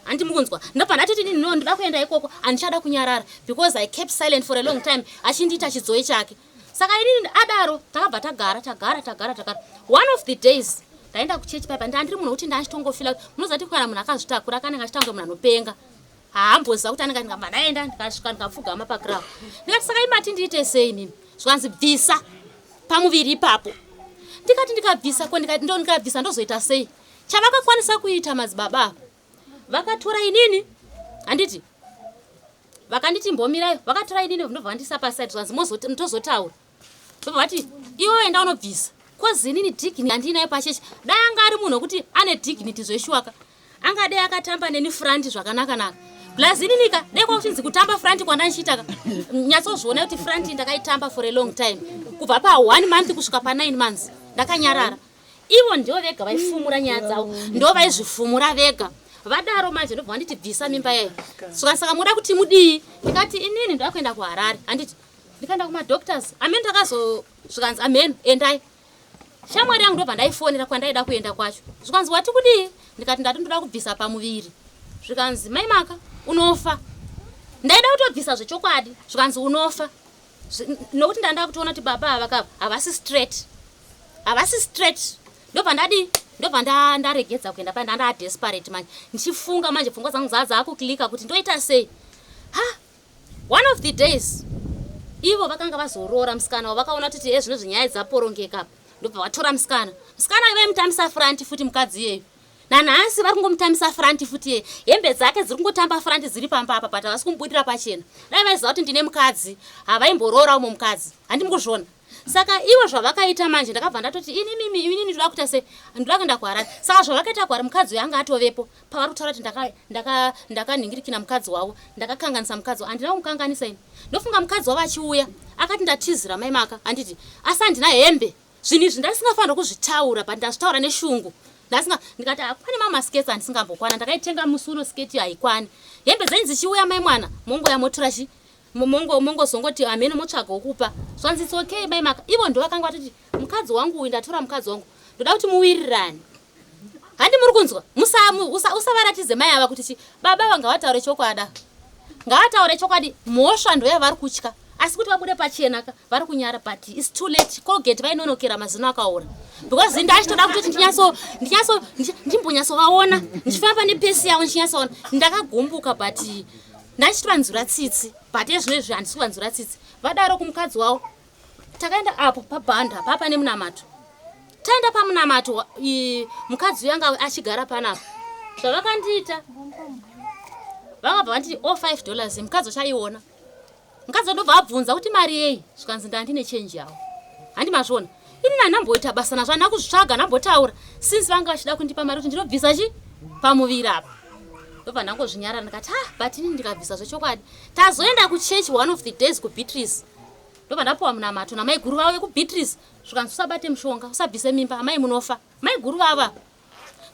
Handi mukunzwa ndobva ndatoti inini no ndoda kuenda ikoko handichada kunyarara because I kept silent for a long time achindiita chidzoi chake. Saka inini adaro takabva tagara tagara tagara tagara one of the days ndaenda kuchechi paipa ndandiri munhu wekuti ndachitongofila kuti munoziva kuti kana munhu akazvitakura kanenge achitanga munhu anopenga haamboziva kuti anenge ndikabva ndaenda ndikasvika ndikapfugama paground ndikati saka imati ndiite sei inini zvikanzi bvisa pamuviri ipapo ndikati ndikabvisa ko ndikabvisa ndozoita sei chavakakwanisa kuita madzibaba ava vakatora inini handiti vakanditi mbomirai vakatora inini ndobva vandisa paside zvikanzi tozotaura ndobva vati iwe enda unobvisa kozi inini dignity handinayo pachechi dai anga ari munhu wekuti ane dignity zveshuwaka angadei akatamba neni front zvakanaka naka plus ininika dai kwakuchinzi kutamba front kwandandichiitaka nyatsozviona kuti front ndakaitamba for a long time kubva pa one month kusvika pa nine months ndakanyarara ivo ndivo vega vaifumura nyaya dzavo ndo vaizvifumura vega vadaro manje ndobva vanditi bvisa mimba yayo saka saka muda kuti mudii ndikati inini ndoda kuenda kuharare handiti ndikaenda kumadoctors amen takazo zvikanzi amen endai shamwari yangu ndobva ndaifonera kwandaida kuenda kwacho zvikanzi wati kudii ndikati ndati ndoda kubvisa pamuviri zvikanzi mai maka unofa ndaida kutobvisa zvechokwadi zvikanzi unofa nokuti ndanda kutoona kuti baba ava kava havasi straight havasi straight ndobva ndadii ndobva ndaregedza kuenda pa ndanda desperate manje ndichifunga manje pfungwa dzangu dzaa dzakuklika kuti ndoita sei ha one of the days ivo vakanga vazoroora musikana wavakaona kuti e zvino zvinyaya dzaporongeka ndobva vatora musikana musikana vaimutambisa franti futi mukadzi iyeyo nanhasi vari kungomutambisa franti futi iye hembe dzake dziri kungotamba franti dziri pamba apa but havasi kumubudira pachena dai vaiziva kuti ndine mukadzi havaimboroora umwe mukadzi handimi kuzviona saka ivo zvavakaita manje ndakabva ndatoti inini inini ndoda kuita se ndoda kuenda kuharare saka zvavakaita kuharare mukadzi uyo anga atovepo pavari kutaura kuti ndakanhingirikina mukadzi wavo ndakakanganisa mukadzi wavo handina kumukanganisa ini ndofunga mukadzi wavo achiuya akati ndatizira mai maka handiti asi handina hembe zvinhu izvi ndasingafanirwa kuzvitaura but ndazvitaura neshungu ndasinga ndikati hakwani mamwe maskets andisingambokwana ndakaitenga musi uno sketi haikwani hembe dzenyu dzichiuya mai mwana mongoya motora chi mongo mongozongoti hameno motsvaga wokupa zvanzi it's okay mai maka ivo ndo vakanga vatoti mukadzi wangu uyu ndatora mukadzi wangu ndoda kuti muwirirane handi muri kunzwa usavaratidze mai ava kuti chi baba vanga vataure chokwadi ngavataure chokwadi mhosva ndoyavari kutya asi kuti vabude pachena ka vari kunyara but its too late colgate vainonokera mazino akaora because ndachitoda kutoti ndinyatso ndinyatso ndimbonyatsovaona ndichifamba nepesi yavo ndichinyatsoona ndakagumbuka but ndachitovanzura tsitsi but ezvino izvi handisi kuvanzura tsitsi vadaro kumukadzi wavo takaenda apo pabhanda papa nemunamato taenda pamunamato mukadzi uyo anga achigara panapa zvavakandiita vangabva vanditi o oh, 5 dollars mukadzi uchaiona mukadzi ndobva abvunza kuti mari yei zvikanzi ndandine chenji yavo handi mazviona ini nandamboita basa nazvo handina kuzvitsvaga ndambotaura since vanga vachida kundipa mari kuti ndinobvisa chi pamuviri apa ndobva ndangozvinyarara ndikati ha ah, but ini ndikabvisa zvechokwadi tazoenda kuchechi one of the days kubeatrice ndobva ndapuwa munamato namaiguru vavo vekubeatrice zvikanzi usabate mushonga usabvise mimba amai munofa maiguru vava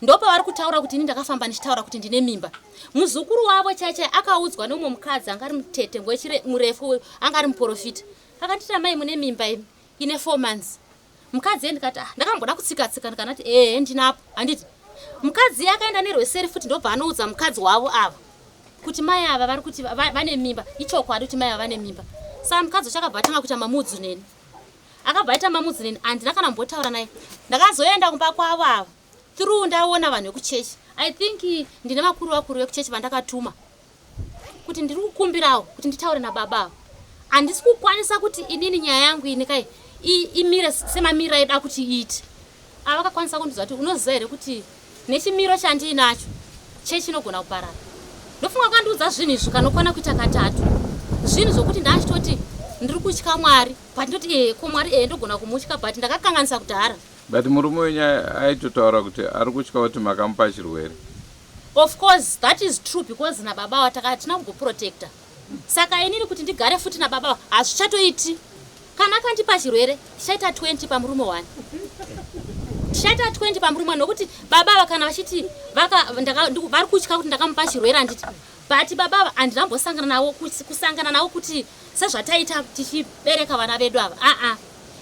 ndopavari kutaura kuti ini ndakafamba ndichitaura kuti ndine mimba muzukuru wavo chaichai akaudzwa neumwe mukadzi anga ari mutete murefu anga ari muprofita akanditi amai mune mimba imi ine four months mukadzi iye ndikati ah, ndakamboda kutsika tsika ndikanati ehe ndinapo handiti mukadzi iye akaenda nerweseri futi ndobva anoudza mukadzi wavo ava kuti mai ava vari kuti vane mimba ichokwadi kuti mai ava vane mimba saka mukadzi wacho akabva atanga kuita mamudzu neni akabva aita mamudzi neni handina kana mbotaura naye ndakazoenda kumba kwavo ava through ndaona vanhu vekuchechi i think ndine vakuru vakuru vekuchechi vandakatuma kuti ndiri kukumbirawo kuti nditaure nababa ava handisi kukwanisa kuti inini nyaya yangu ini kai imire semamiro aida kuti iite ava vakakwanisa kundiziva kuti unoziva here kuti nechimiro chandiinacho chechi inogona kuparara ndofunga kwandiudza zvinhu izvi kanokwana kuita katatu zvinhu zvokuti ndachitoti Ndiri kutya Mwari but ndoti ee ko Mwari ee ndogona kumutya but ndakakanganisa kudhara. But murume wenyu aitotaura kuti ari kutya kuti makamupa chirwere. Of course that is true because nababa ava taka hatina kumboprotecta saka inini kuti ndigare futi nababa ava hazvichatoiti. Kana akandipa chirwere tichaita 20 pamurume one. Tichaita 20 pamurume one nokuti baba ava kana vachiti vaka ndaka vari kutya kuti ndakamupa chirwere handiti but baba ava handina kumbosangana navo kusangana navo kuti sezvataita tichibereka vana vedu ava aa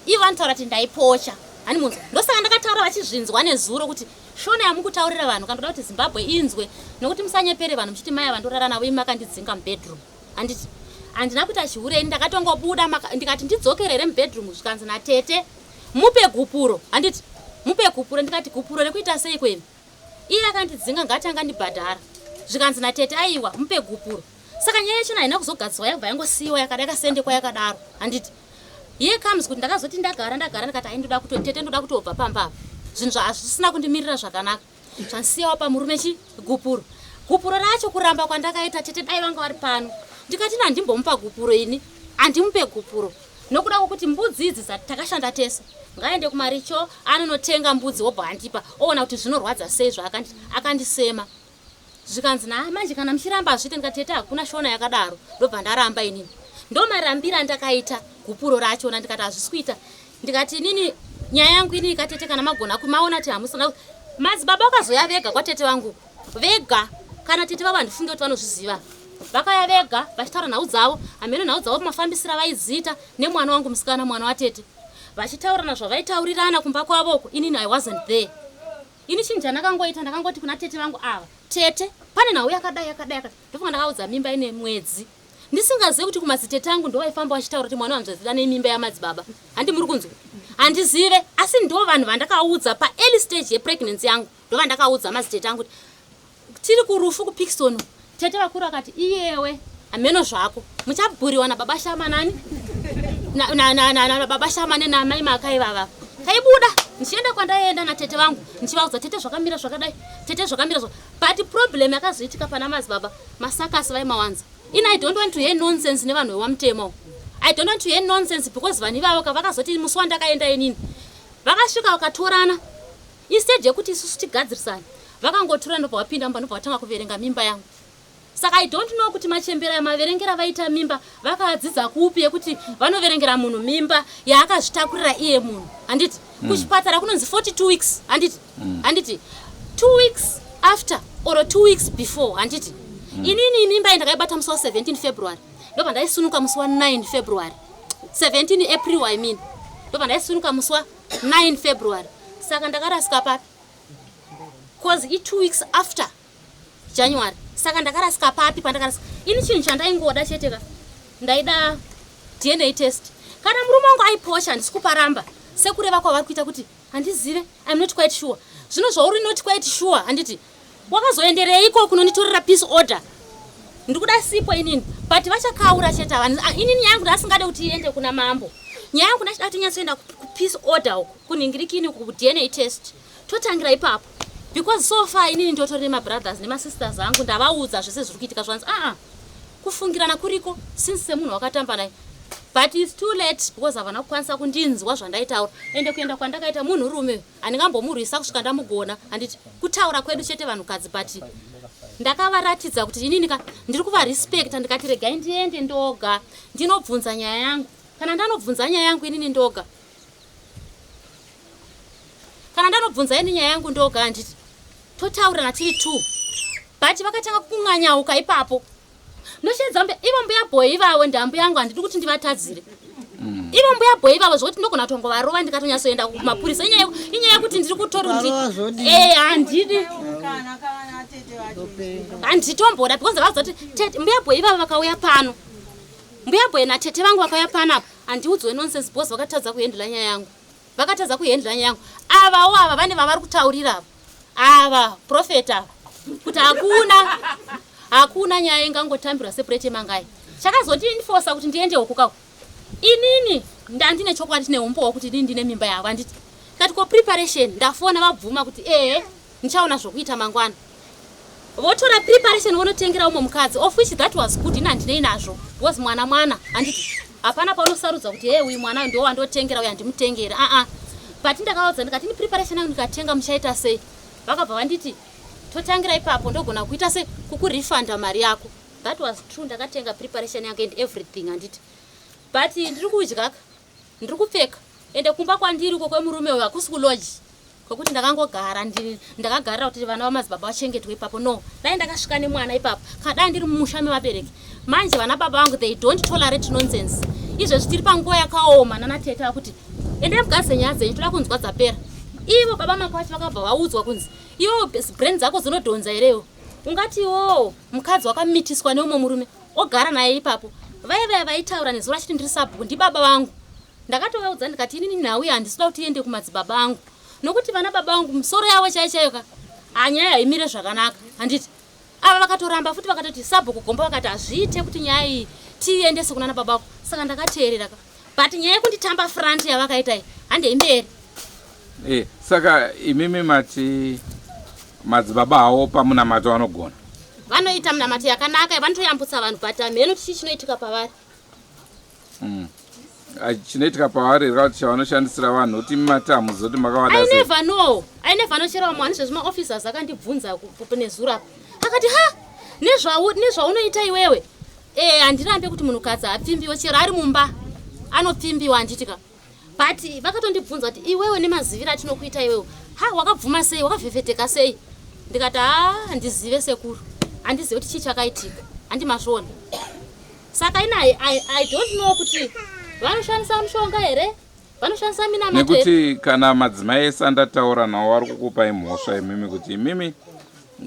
ivo vanotaura kuti ndaipocha hani munzwa ndosaka ndakataura vachizvinzwa nezuro kuti shona yamukutaurira vanhu kandoda kuti zimbabwe inzwe nokuti musanyepere vanhu muchiti mai ava ndorara navo imi makandidzinga mubedroom handiti handina kuita chihure ini ndakatongobuda ndikati ndidzokerere mubedroom zvikanzi natete mupe gupuro handiti mupe gupuro ndikati gupuro rekuita sei kwemi Iye akandidzinga ngati angandibhadhara. Zvikanzi natete aiwa mupe gupuro. Saka nyaya yachona haina kuzogadziswa yakabva yangosiiwa yakada yakasendekwa yakadaro. Handiti. Here comes kuti ndakazoti ndagara ndagara ndikati hai ndoda kuto tete ndoda kutobva pamba apa. Zvinhu zvazvisina kundimirira zvakanaka. Zvandisiyawo pamurume chi gupuro. Gupuro racho kuramba kwandakaita tete dai vanga vari pano. Ndikati ini handimbomupa gupuro ini. Handimupe gupuro. Nokuda kwokuti mbudzi idzi takashanda tese ngaende kumaricho anonotenga mbudzi wobva andipa oona kuti zvinorwadza sei zvaakandisema zvikanzi naa manje kana muchiramba hazviite ndikati tete hakuna shona yakadaro ndobva ndaramba inini ndomarambira andakaita gupuro rachona ndikati hazvisi kuita ndikati inini nyaya yangu inini katete kana magona kumaona kuti hamusina madzibaba vakazoya vega kwatete vangu vega kana tete vavo handifunge kuti vanozviziva vakauya vega vachitaura nhau dzavo hameno nhau dzavo mafambisira vaidziita nemwana wangu musikana mwana watete vachitaurana zvavaitaurirana kumba kwavo uko inini i wasn't there ini chinhu chandakangoita ndakangoti kuna tete vangu ava tete pane nhau yakadai yakadai yakadai ndofunga ndakaudza mimba ine mwedzi ndisingazive kuti kumadzitete angu ndovaifamba vachitaura kuti mwana wanzvadzi ane mimba yamadzibaba handi muri kunzwa handizive asi ndo vanhu vandakaudza paearly stage yepregnancy yangu ndovandakaudza madzitete angu kuti tiri kurufu kupikson tete vakuru vakati iyewe hameno zvako muchabhuriwa nababa shama nani nababa shama nenamai maka ivava taibuda ndichienda kwandaienda natete vangu ndichivaudza tete zvakamira zvakadai tete zvakamira zva but problem yakazoitika pana madzibaba masakasi vaimawanza ini i don't want to hear nonsense nevanhu vewamutemo i don't want to hear nonsense because vanhu ivavo ka vakazoti musi wandakaenda inini vakasvika vakatorana Instead yekuti isusu tigadzirisane vakangotura ndobva vapinda mumba ndobva vatanga kuverenga mimba yangu. Saka I don't know kuti machembere aya maverengera vaita mimba vakadzidza kupi yekuti vanoverengera munhu mimba yaakazvitakurira iye munhu handiti mm. Kuchipatara kunonzi 42 weeks handiti mm. Handiti 2 weeks after or 2 weeks before handiti mm. Inini mimba iyi ndakaibata musi wa 17 February ndobva ndaisunuka musi wa 9 February 17 April I mean ndobva ndaisunuka musi wa 9 February saka ndakarasika papi cause i 2 weeks after January saka ndakarasika papi pandakarasika ini chinhu chandaingoda chete ka ndaida DNA test kana murume wangu aiposha handisi kuparamba sekureva kwavari kuita kuti handizive I'm not quite sure zvino zvauri not quite sure handiti Wakazoendereiko kunonditorera peace order? Ndikuda sipo inini but vachakaura chete ava. Ah, inini nyaya yangu ndasingade kuti iende kuna mambo. Nyaya yangu ndachida kuti inyatsoenda kupeace order uko kunhingirikini uko kuDNA test. Totangira ipapo. Because so far inini ndotori nemabrothers nemasisters angu ndavaudza zvese zviri kuitika zvanzi aa ah, kufungirana kuriko since semunhu wakatamba naye but its too late because havana kukwanisa kundinzwa zvandaitaura ende kuenda kwandakaita munhurume handingambomurwisa kusvika ndamugona handiti kutaura kwedu chete vanhukadzi but ndakavaratidza kuti inini ka ndiri kuvarespecta ndikati regai ndiende ndoga ndinobvunza nyaya yangu kana ndanobvunza nyaya yangu inini ndoga kana ndanobvunza ini nyaya yangu ndoga handiti totaurirana tiri two but vakatanga kunganyauka ipapo Ndoshedza mbuya ivo mbuya boy ivavo ndambuya yangu handidi kuti ndivatadzire. Mm. Ivo mbuya boy ivavo zvekuti ndogona kutongovarova ndikatonyatsoenda kumapurisa inyaya inyaya yekuti ndiri kutori ndi eh handidi handitomboda because ndavaudza kuti tete mbuya boy ivavo vakauya pano mbuya boy natete vangu vakauya pano apa handiudzwe nonsense because vakatadza kuhendla nyaya yangu vakatadza kuhendla nyaya yangu avawo ava vane vavari kutaurira ava ava prophet ava kuti hakuna hakuna nyaya ingangotambirwa separate yemangai chakazoti enforcer kuti ndiende uko kako inini ndandine chokwadi chine umbowo kuti inini ndine mimba yavo handiti kati ko preparation ndafona vabvuma kuti ehe ndichaona zvokuita mangwana votora preparation vonotengera umwe mukadzi of which that was good ini handinei nazvo because mwana mwana handiti. Hapana paunosarudza kuti hey uyu mwana ndo wandotengera uyu handimutengeri aa. But ndakavaudza ndikati ini preparation yangu ndikatenga muchaita sei? Vakabva vanditi totangira ipapo ndogona kuita se kukurefunda mari yako. That was true, ndakatenga preparation yangu and everything handiti. But ndiri kudya ka, ndiri kupfeka ende kumba kwandiri uko kwemurume uyu hakusi kulodge kwekuti ndakangogara ndakagarira kuti vana vamadzibaba vachengetwe ipapo. No, dai ndakasvika nemwana ipapo kana dai ndiri mumusha mevabereki. Manje vana baba vangu they don't tolerate nonsense. Izvezvi tiri panguva yakaoma nana tete vakuti endai mugadzise nyaya dzenyu toda kunzwa dzapera. Ivo baba Makwachi vakabva vaudzwa kunzi iwo brain dzako dzinodhonza herewo, ungati iwowo mukadzi wakamitiswa neumwe murume ogara naye ipapo. Vaya vaya vaitaura nezuro achiti ndiri sabhuku ndibaba vangu. Ndakatovaudza ndikati inini nhau iyi handisida kuti iende kumadzibaba angu nokuti vana baba vangu misoro yavo chaiyo chaiyo ka hanyaya haimire zvakanaka handiti. Ava vakatoramba futi vakatoti sabhuku Gomba vakati hazviite kuti nyaya iyi tiiendese kunana baba vako. Saka ndakateerera ka, but nyaya yekunditamba front yavakaita iyi handei mberi. Saka imimi mati madzibaba hawo pamunamato vanogona? Vanoita munamato yakanaka, vanotoyambutsa vanhu, but hamheno chii chinoitika pavari. Chinoitika pavari rikati chavanoshandisira vanhu kuti mati hamuzoti makavada I never know. I never know chero vamwe vanhu maofficers akandibvunza nezuro apa. Akati ha nezvaunoita iwewe. Handirambe kuti munhukadzi apfimbiwe chero ari mumba anopfimbiwa handiti ka. But vakatondibvunza kuti iwewe nemaziviro atinokuita iwewe ha wakabvuma sei, wakavhevheteka sei? Ndikati ha handizive sekuru, handizive kuti chii chakaitika, handimazviona. Saka ini I don't know kuti vanoshandisa mushonga here, vanoshandisa minamato. Nekuti kana madzimai ese andataura nawo vari kukupai mhosva imimi kuti imimi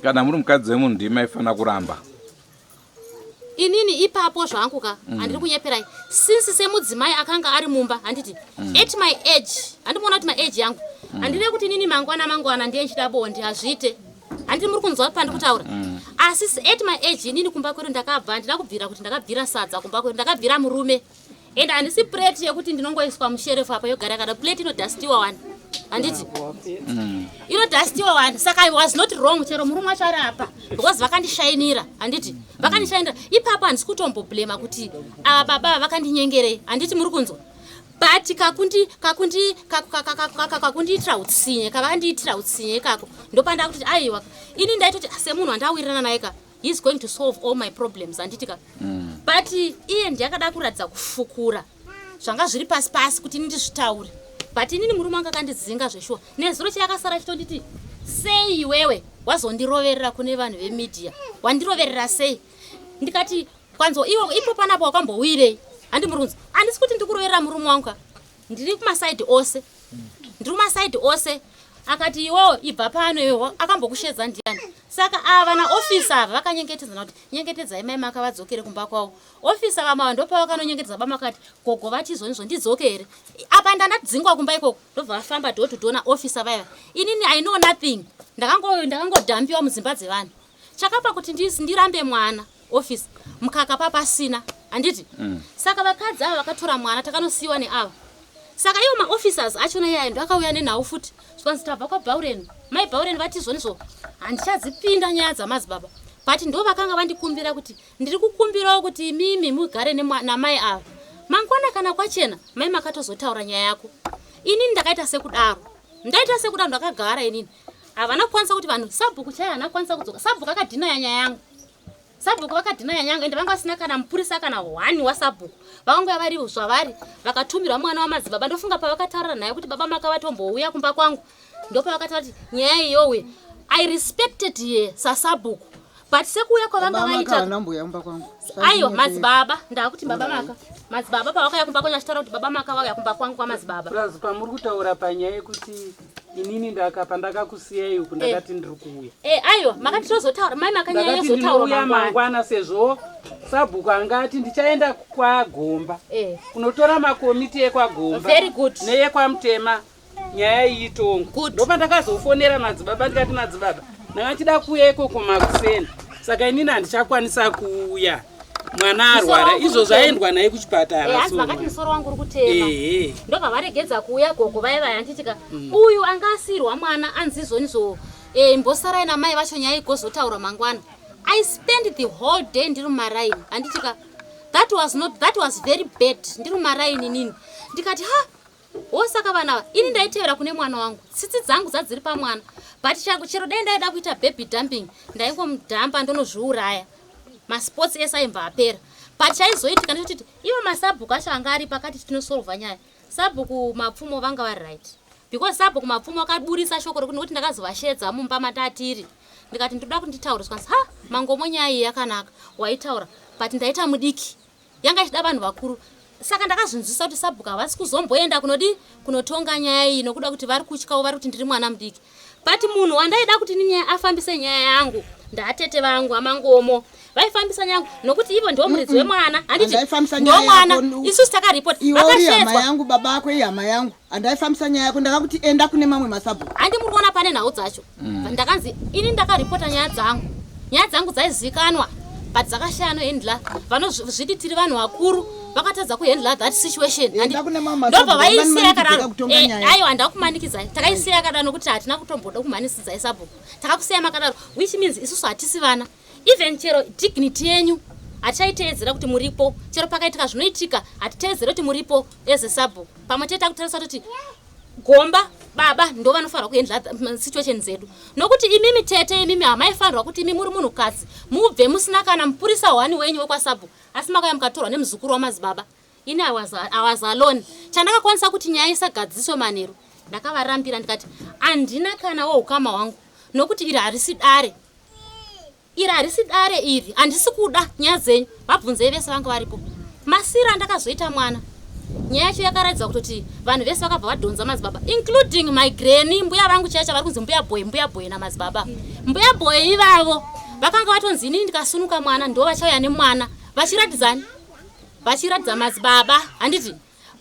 kana muri mukadzi wemunhu ndimi maifanira kuramba. Inini ipapo zvangu ka handiri kunyeperai, since semudzimai akanga ari mumba handiti, at my age handimuona kuti maage yangu handire kuti inini mangwana mangwana ndiye ndichida bonde, hazviite. Handiti muri kunzwa pandiri kutaura? Asi at my age inini kumba kwedu ndakabva handina kubvira kuti ndakabvira sadza kumba kwedu, ndakabvira murume. And handisi plate yekuti ndinongoiswa musherefu apa yogara yakada. Plate inodhastiwa wani handiti, inodhastiwa wani. Saka I was not wrong chero murume wacho ari apa because vakandishainira handiti, vakandishainira ipapo. Handisi kutomboblema kuti ava baba ava vakandinyengerei handiti, muri kunzwa? But kakundi kakundi kakundiitira utsinye kavakandiitira utsinye ikako ndopanda kuti aiwa, ini ndaitoti semunhu wandawirirana naye ka, he is going to solve all my problems handiti ka. But iye ndiakada kuratidza kufukura zvanga zviri pasi pasi kuti ini ndizvitaure. But inini murume wanga akandidzinga zveshuwa. Nezuro chiyakasara chitonditi sei iwewe wazondiroverera kune vanhu vemedia, wandiroverera sei? Ndikati kwanzo iwe ipo panapo wakambowirei handi muri kunzi handisi kuti ndikuroverera murume wangu ka, ndiri kumasaidhi ose, ndiri kumasaidhi ose. Akati iwewo ibva pano iwewo akambokushedza ndiani? Saka ava naofisa ava vakanyengetedzana kuti nyengetedzai mai Maka vadzokere kumba kwavo. Ofisa vamwe ava ndopavakanonyengetedza baba Makati gogo vati izvonizvo ndidzoke here apa ndandadzingwa kumba ikoko. Ndobva vafamba door to door naofisa vaya. Inini I know nothing, ndakangodhambiwa mudzimba dzevanhu. Chakapa kuti ndirambe mwana office mukaka papasina handiti. Saka vakadzi ava vakatora mwana takanosiyiwa neava. Saka ivo maofficers achona iyaya ndo akauya nenhau futi zvikanzi tabva kwaBhauren, mai Bhauren vati izvonizvo handichadzipinda nyaya dzamadzibaba. But ndo vakanga vandikumbira kuti ndiri kukumbirawo kuti imimi mugare namai ava mangwana kana kwachena mai makatozotaura nyaya yako. Inini ndakaita sekudaro, ndaita sekudaro, ndakagara inini. Havana kukwanisa kuti vanhu sabhuku chaiye haana kukwanisa kudzoka. Sabhuku akadhinaya nyaya yangu, sabhuku vakadhinaya nyaya yangu ende vanga vasina kana mupurisa kana hwani wasabhuku. Vakangouya vari zvavari vakatumirwa mwana wamadzibaba. Ndofunga pavakataurira naye kuti baba Maka vatombouya kumba kwangu ndopavakataura kuti nyaya iyowe. I respected ye sasabhuku, but sekuuya kwavanga vaita Nambuya kumba kwangu. Aiwa, madzibaba, ndakuti baba Maka, madzibaba pavakauya kumba kwangu achitaura kuti baba Maka vauya kumba kwangu kwamadzibaba. Plus pamuri kutaura panyaya yekuti inini ndakapa ndakakusiyai uku, ndakati ndiri kuuya. Aiwa, makati tozotaura mai Maka nyaya Ndakati yozotaurwa ndinouya mangwana. Mangwana sezvo sabhuku anga ati ndichaenda kwaGomba kunotora makomiti ekwaGomba Very good. neyekwamutema nyaya iyi itongwe. Good. Ndopandakazofonera madzibaba ndikati madzibaba ndanga ndichida kuuya ikoko makuseni, saka inini handichakwanisa kuuya, mwana arwara. Musoro wangu Izvo uri zvaendwa naye kuchipatara. Hanzi So makati musoro wangu uri kutema. Ehe. Ndobva varegedza kuuya gogo vaya vaya handitika uyu anga asiyirwa mwana anzi izvonizvo mbosarai namai vacho nyaya igozotaurwa mangwana. I spend the whole day ndiri mumaraini handitika. That was not, that was very bad. Ndiri mumaraini inini ndikati ha, wosaka vana ava, ini ndaitevera kune mwana wangu, tsitsi dzangu dzadziri pamwana, but changu chero dai ndaida kuita baby dumping, ndaingomudhampa ndonozviuraya, masports ese aimbva apera. But chaizoitika ndechekuti ivo masabhuku acho anga ari pakati tinosolva nyaya, sabhuku Mapfumo vanga vari right, because sabhuku Mapfumo akaburisa shoko rekuti, nokuti ndakazovashedza mumba matatiri, ndikati ndoda kuti nditaure. Zvikanzi, ha, Mangomo, nyaya iyi yakanaka waitaura, but ndaita mudiki, yanga ichida vanhu vakuru. Saka ndakazvinzwisa kuti sabhuku havasi kuzomboenda kunodi kunotonga nyaya iyi nokuda kuti vari kutyawo, vari kuti ndiri mwana mudiki. But munhu wandaida kuti ninyaya afambise nyaya yangu ndatete vangu aMangomo, vaifambisa nyaya yangu nokuti ivo ndiwo muridzi wemwana, handiti? Handaifambisa Ndiwo nyaya mwana. yako. Isusu takaripota. Iwe uri hama Vakashedzwa. yangu, baba ako ihama yangu. Handaifambisa nyaya yako, ndakakuti enda kune mamwe masabhuku. Handi muri kuona pane nhau dzacho? Ndakanzi ini ndakaripota nyaya dzangu, nyaya dzangu dzaizivikanwa, but dzakashaya nohandla. Vanozviti tiri vanhu vakuru vakatadza kuhandla that situation. Enda kune mamwe Ndobva masabhuku, vaisiya vamanikidzira yakadaro. kutonga nyaya. Aiwa, ndakumanikidzai, takaisiya yakadaro nokuti hatina kutomboda kumhanisidzai sabhuku, takakusiya makadaro, which means isusu hatisi vana. Even chero dignity yenyu hatichaiteedzera kuti muripo, chero pakaitika zvinoitika hatiteedzere kuti muripo as a sabhuku. Pamwe chete takutarisa kuti gomba baba ndo vanofanirwa kuhandla situation dzedu, nokuti imimi tete, imimi hamaifanirwa kuti imi muri munhukadzi mubve musina kana mupurisa hwani wenyu wekwasabhuku, asi makauya mukatorwa nemuzukuru wamadzibaba. Ini I was alone. Chandakakwanisa kuti nyaya isagadziswe manheru, ndakavarambira ndikati handina kana woukama hwangu, nokuti iri harisi dare, iri harisi dare iri, handisi kuda nyaya dzenyu. Vabvunzei vese vanga varipo. Masira andakazoita mwana, nyaya yacho yakaratidza kutoti vanhu vese vakabva vadhonza madzibaba, including my granny, mbuya vangu chaicha vari kunzi mbuya Boy, mbuya Boy namadzibaba. Mbuya Boy ivavo vakanga vatonzi inini ndikasunuka mwana ndo vachauya nemwana, vachiratidzani, vachiratidza madzibaba, handiti?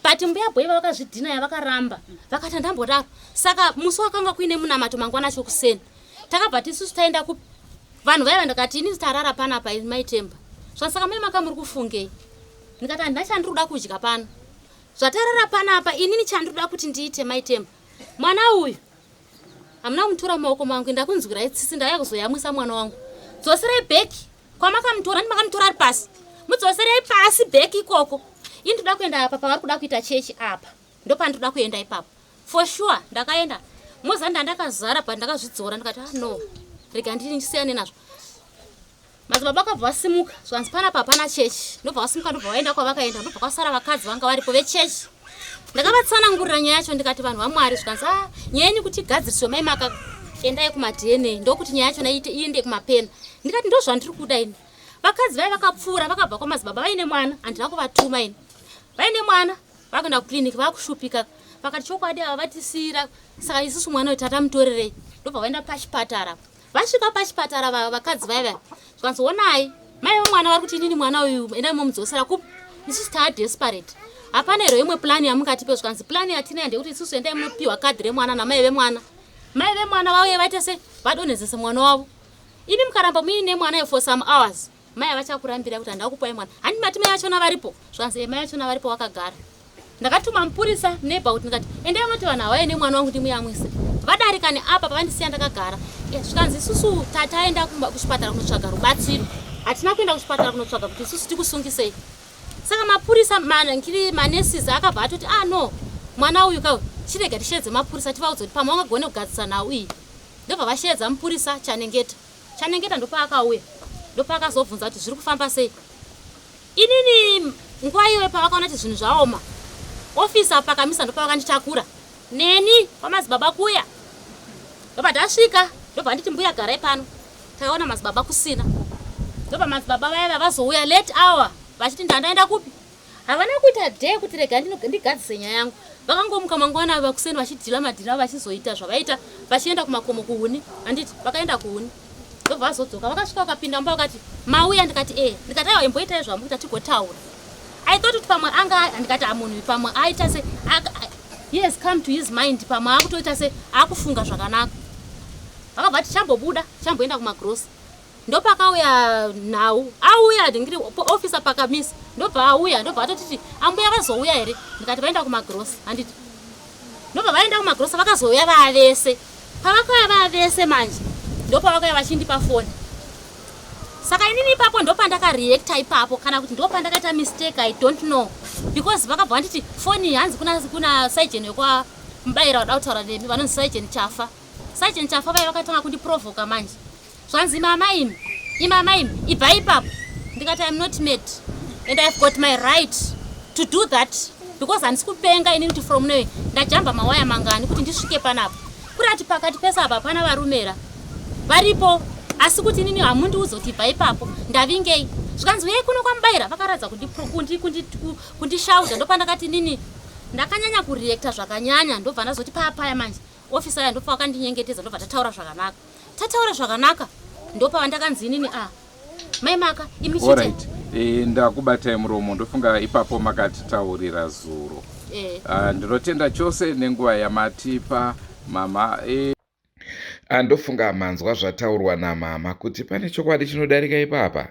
But mbuya Boy vavakazvidhinaya, vakaramba, vakati handambodaro. Saka musi wakanga kuine munamato mangwana acho kuseni, takabva tisusu taenda ku vanhu vaiva. Ndakati ini tarara panapa maitemba zvasaka mai maka muri kufungei? Ndikati handina chandiri kuda kudya pano zvatarara panapa. Inini chandiri kuda kuti ndiite, maitemba, mwana uyu hamuna kumutora mumaoko mangu, ndakunzwirai tsitsi, ndauya kuzoyamwisa mwana wangu. Dzoserei back kwamakamutora. Ndi makamutora ari pasi, mudzoserei pasi back ikoko. Ini ndoda kuenda apa pavari kuda kuita chechi apa, ndopandinoda kuenda ipapo for sure. Ndakaenda moza ndandakazara, but ndakazvidzora, ndikati ah, no, rega ndisiyane nazvo. Madzibaba akabva vasimuka, zvanzi panapa hapana chechi. Ndobva vasimuka, ndobva vaenda kwavakaenda, ndobva kwasara vakadzi vanga varipo vechechi. Ndakavatsanangurira nyaya yacho, ndikati vanhu vaMwari, zvikanzi a, nyaya yenyu kuti igadziriswe, mai maka, endai kumaDNA, ndokuti nyaya yachona iite iende kumapena. Ndikati ndo zvandiri kuda ini. Vakadzi vai vakapfuura vakabva kwamadzibaba vaine mwana, handina kuvatuma ini, vaine mwana vakuenda kukliniki vakushupika. Vakati chokwadi ava vatisiyira, saka isusu mwana uyu tatamutorerei? Ndobva vaenda pachipatara. Vasvika pachipatara, vakadzi vaya vaya zvikanzi, onai mai vemwana vari kuti inini mwana uyu endai momudzosera kupi, isusu taa desperate, hapana here imwe plani yamungatipe? Zvikanzi plani yatinayo ndeyekuti isusu endai munopiwa kadhi remwana namai vemwana, mai vemwana vauye vaite se vadonhedzese mwana wavo. Imi mukaramba muine mwana for some hours, mai havachakurambira kuti handava kupai mwana. Handi mati mai vachona varipo? Zvikanzi e, mai vachona varipo vakagara. Ndakatuma mupurisa neighbor kuti, ndikati endai munoti vanhu havauye nemwana wangu ndimuyamwise, vadarika neapa pavandisiya ndakagara. Zvikanzi isusu taenda kuchipatara kunotsvaga rubatsiro, hatina kuenda kuchipatara kunotsvaga kuti isusu tikusungisei. Saka mapurisa ngiri manurses akabva atoti ah no, mwana uyu ka, chirega tisheedze mapurisa tivaudze kuti pamwe vangagone kugadzisa nhau iyi. Ndobva vasheedza mupurisa Chanengeta. Chanengeta ndopaakauya, ndopaakazobvunza kuti zviri kufamba sei. Inini nguva iyoyo pavakaona kuti zvinhu zvaoma, ofisa pakamisa ndopavakanditakura neni kwamadzibaba kuya. Ndobva tasvika, ndobva nditi mbuya garai pano. Takaona madzibaba kusina, ndobva madzibaba vaya vazouya late hour vachiti ndandaenda kupi. Havana kuita day kuti rega ndigadzise nyaya yangu. Vakangomuka mangwana vakuseni vachidhila madhila, vachizoita zvavaita, vachienda kumakomo kuhuni, handiti? Vakaenda kuhuni, ndobva vazodzoka. Vakasvika, vakapinda mumba, vakati mauya? Ndikati e. Ndikati aiwa, imboitai zvamukuita tigotaura. I thought kuti pamwe anga, ndikati amunhu pamwe aita se he has come to his mind, pamwe akutoita se akufunga zvakanaka. Vakabva tichambobuda, tichamboenda kumagrosa. Ndopakauya nhau, auya ndingiri officer pakamisa, ndobva auya, ndobva atotiti ambuya vazouya here? Ndikati vaenda kumagrosa, handiti? Ndobva vaenda kumagrosa, vakazouya vaavese. Pavakauya vaavese manje, ndopavakauya vachindipa foni. Saka inini ipapo ndopandakareacta ipapo, kana kuti ndopandakaita mistake, I don't know, because vakabva vanditi foni hanzi kuna, kuna sergeant wekwa Mubaira vada kutaura nemi, vanonzi Sergeant Chafa. Sergeant Chafa vaiva vakatanga kundiprovoka manje, zvanzi mama imi, imama imi, ibva ipapo. Ndikati I'm not mad and I've got my right to do that, because handisi kupenga inini kuti from now ndajamba mawaya mangani kuti ndisvike panapa. Kurati pakati pese apa hapana varumera varipo, asi kuti inini hamundiudze kuti ibva ipapo, ndavingei. Zvikanzi uyai kuno kwaMubaira. Vakaratidza kundishauda. Ndopandakati inini ndakanyanya kureacta zvakanyanya, ndobva ndazoti paapaya manje ofisa ya ndopa vakandinyengetedza, ndobva tataura zvakanaka, tataura zvakanaka, ndopava ndakanzi inini a mai Maka imi chete. Alright, ndakubatai muromo. Ndofunga ipapo makatitaurira zuro. Ah, ndinotenda chose nenguva yamatipa, mama. Andofunga manzwa zvataurwa namama kuti pane chokwadi chinodarika ipapa.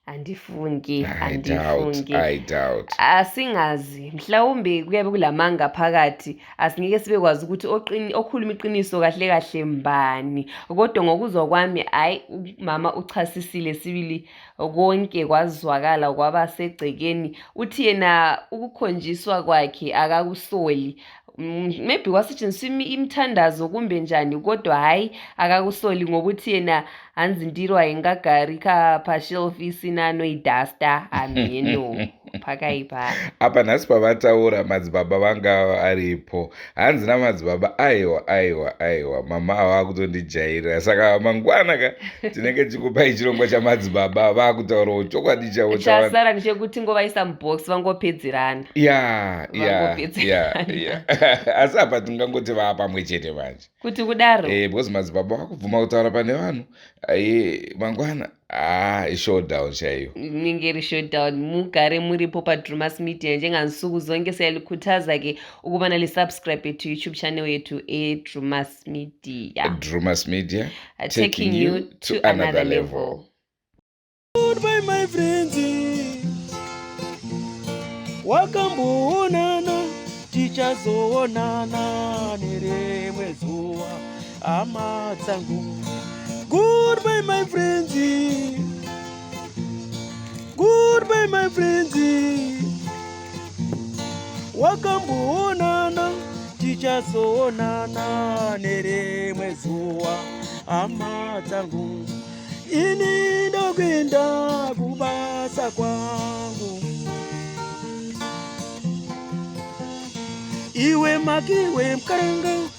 Andifungi. I doubt. Andifungi. I doubt. Asingazi, mhlawumbe kuyabe kulamanga phakathi, asingeke sibekwazi ukuthi okhuluma iqiniso kahle kahle mbani, kodwa ngokuzwa kwami, hhayi, umama uchasisile sibili, konke kwazwakala kwaba segcekeni. Uthi yena ukukhonjiswa kwakhe akakusoli. Maybe kwasetshenziswa imithandazo kumbe njani, kodwa hhayi, akakusoli ngokuthi yena hanzi ndiro haingagari ka pashelf isina anoidhasta. Ameno pakaipa. Apa nhasi pavataura madzibaba vanga aripo, hanzi namadzibaba, "Aiwa, aiwa, aiwa, mama ava kutondijairira." Saka mangwana ka tinenge tichikupai chirongwa chamadzibaba vaakutaurawo chokwadi chavo. Chasara ndechekuti ngovaisa mubox vangopedzerana. Vangopedzerana. Ya, asi apa tingangoti vaa pamwe chete manje. Kuti kudaro? Because madzibaba vakubvuma kutaura pane vanhu. Mangwana ishowdown chaiyo. Inenge iri showdown. Mugare muripo paDrumas Media njengansuku zonke. Siyalikhuthaza-ke ukubana lisubscribe to YouTube channel yethu eDrumas Media. Drumas Media, taking you to another level. Goodbye my friends, wakamboonana, tichazoonana nerimwe zuva, hama dzangu. Goodbye my friends, goodbye my friends, wakamboonana, tichazoonana nerimwe zuva, hama dzangu. Ini ndokuenda kubasa kwangu, iwe Makiwe Mukaranga.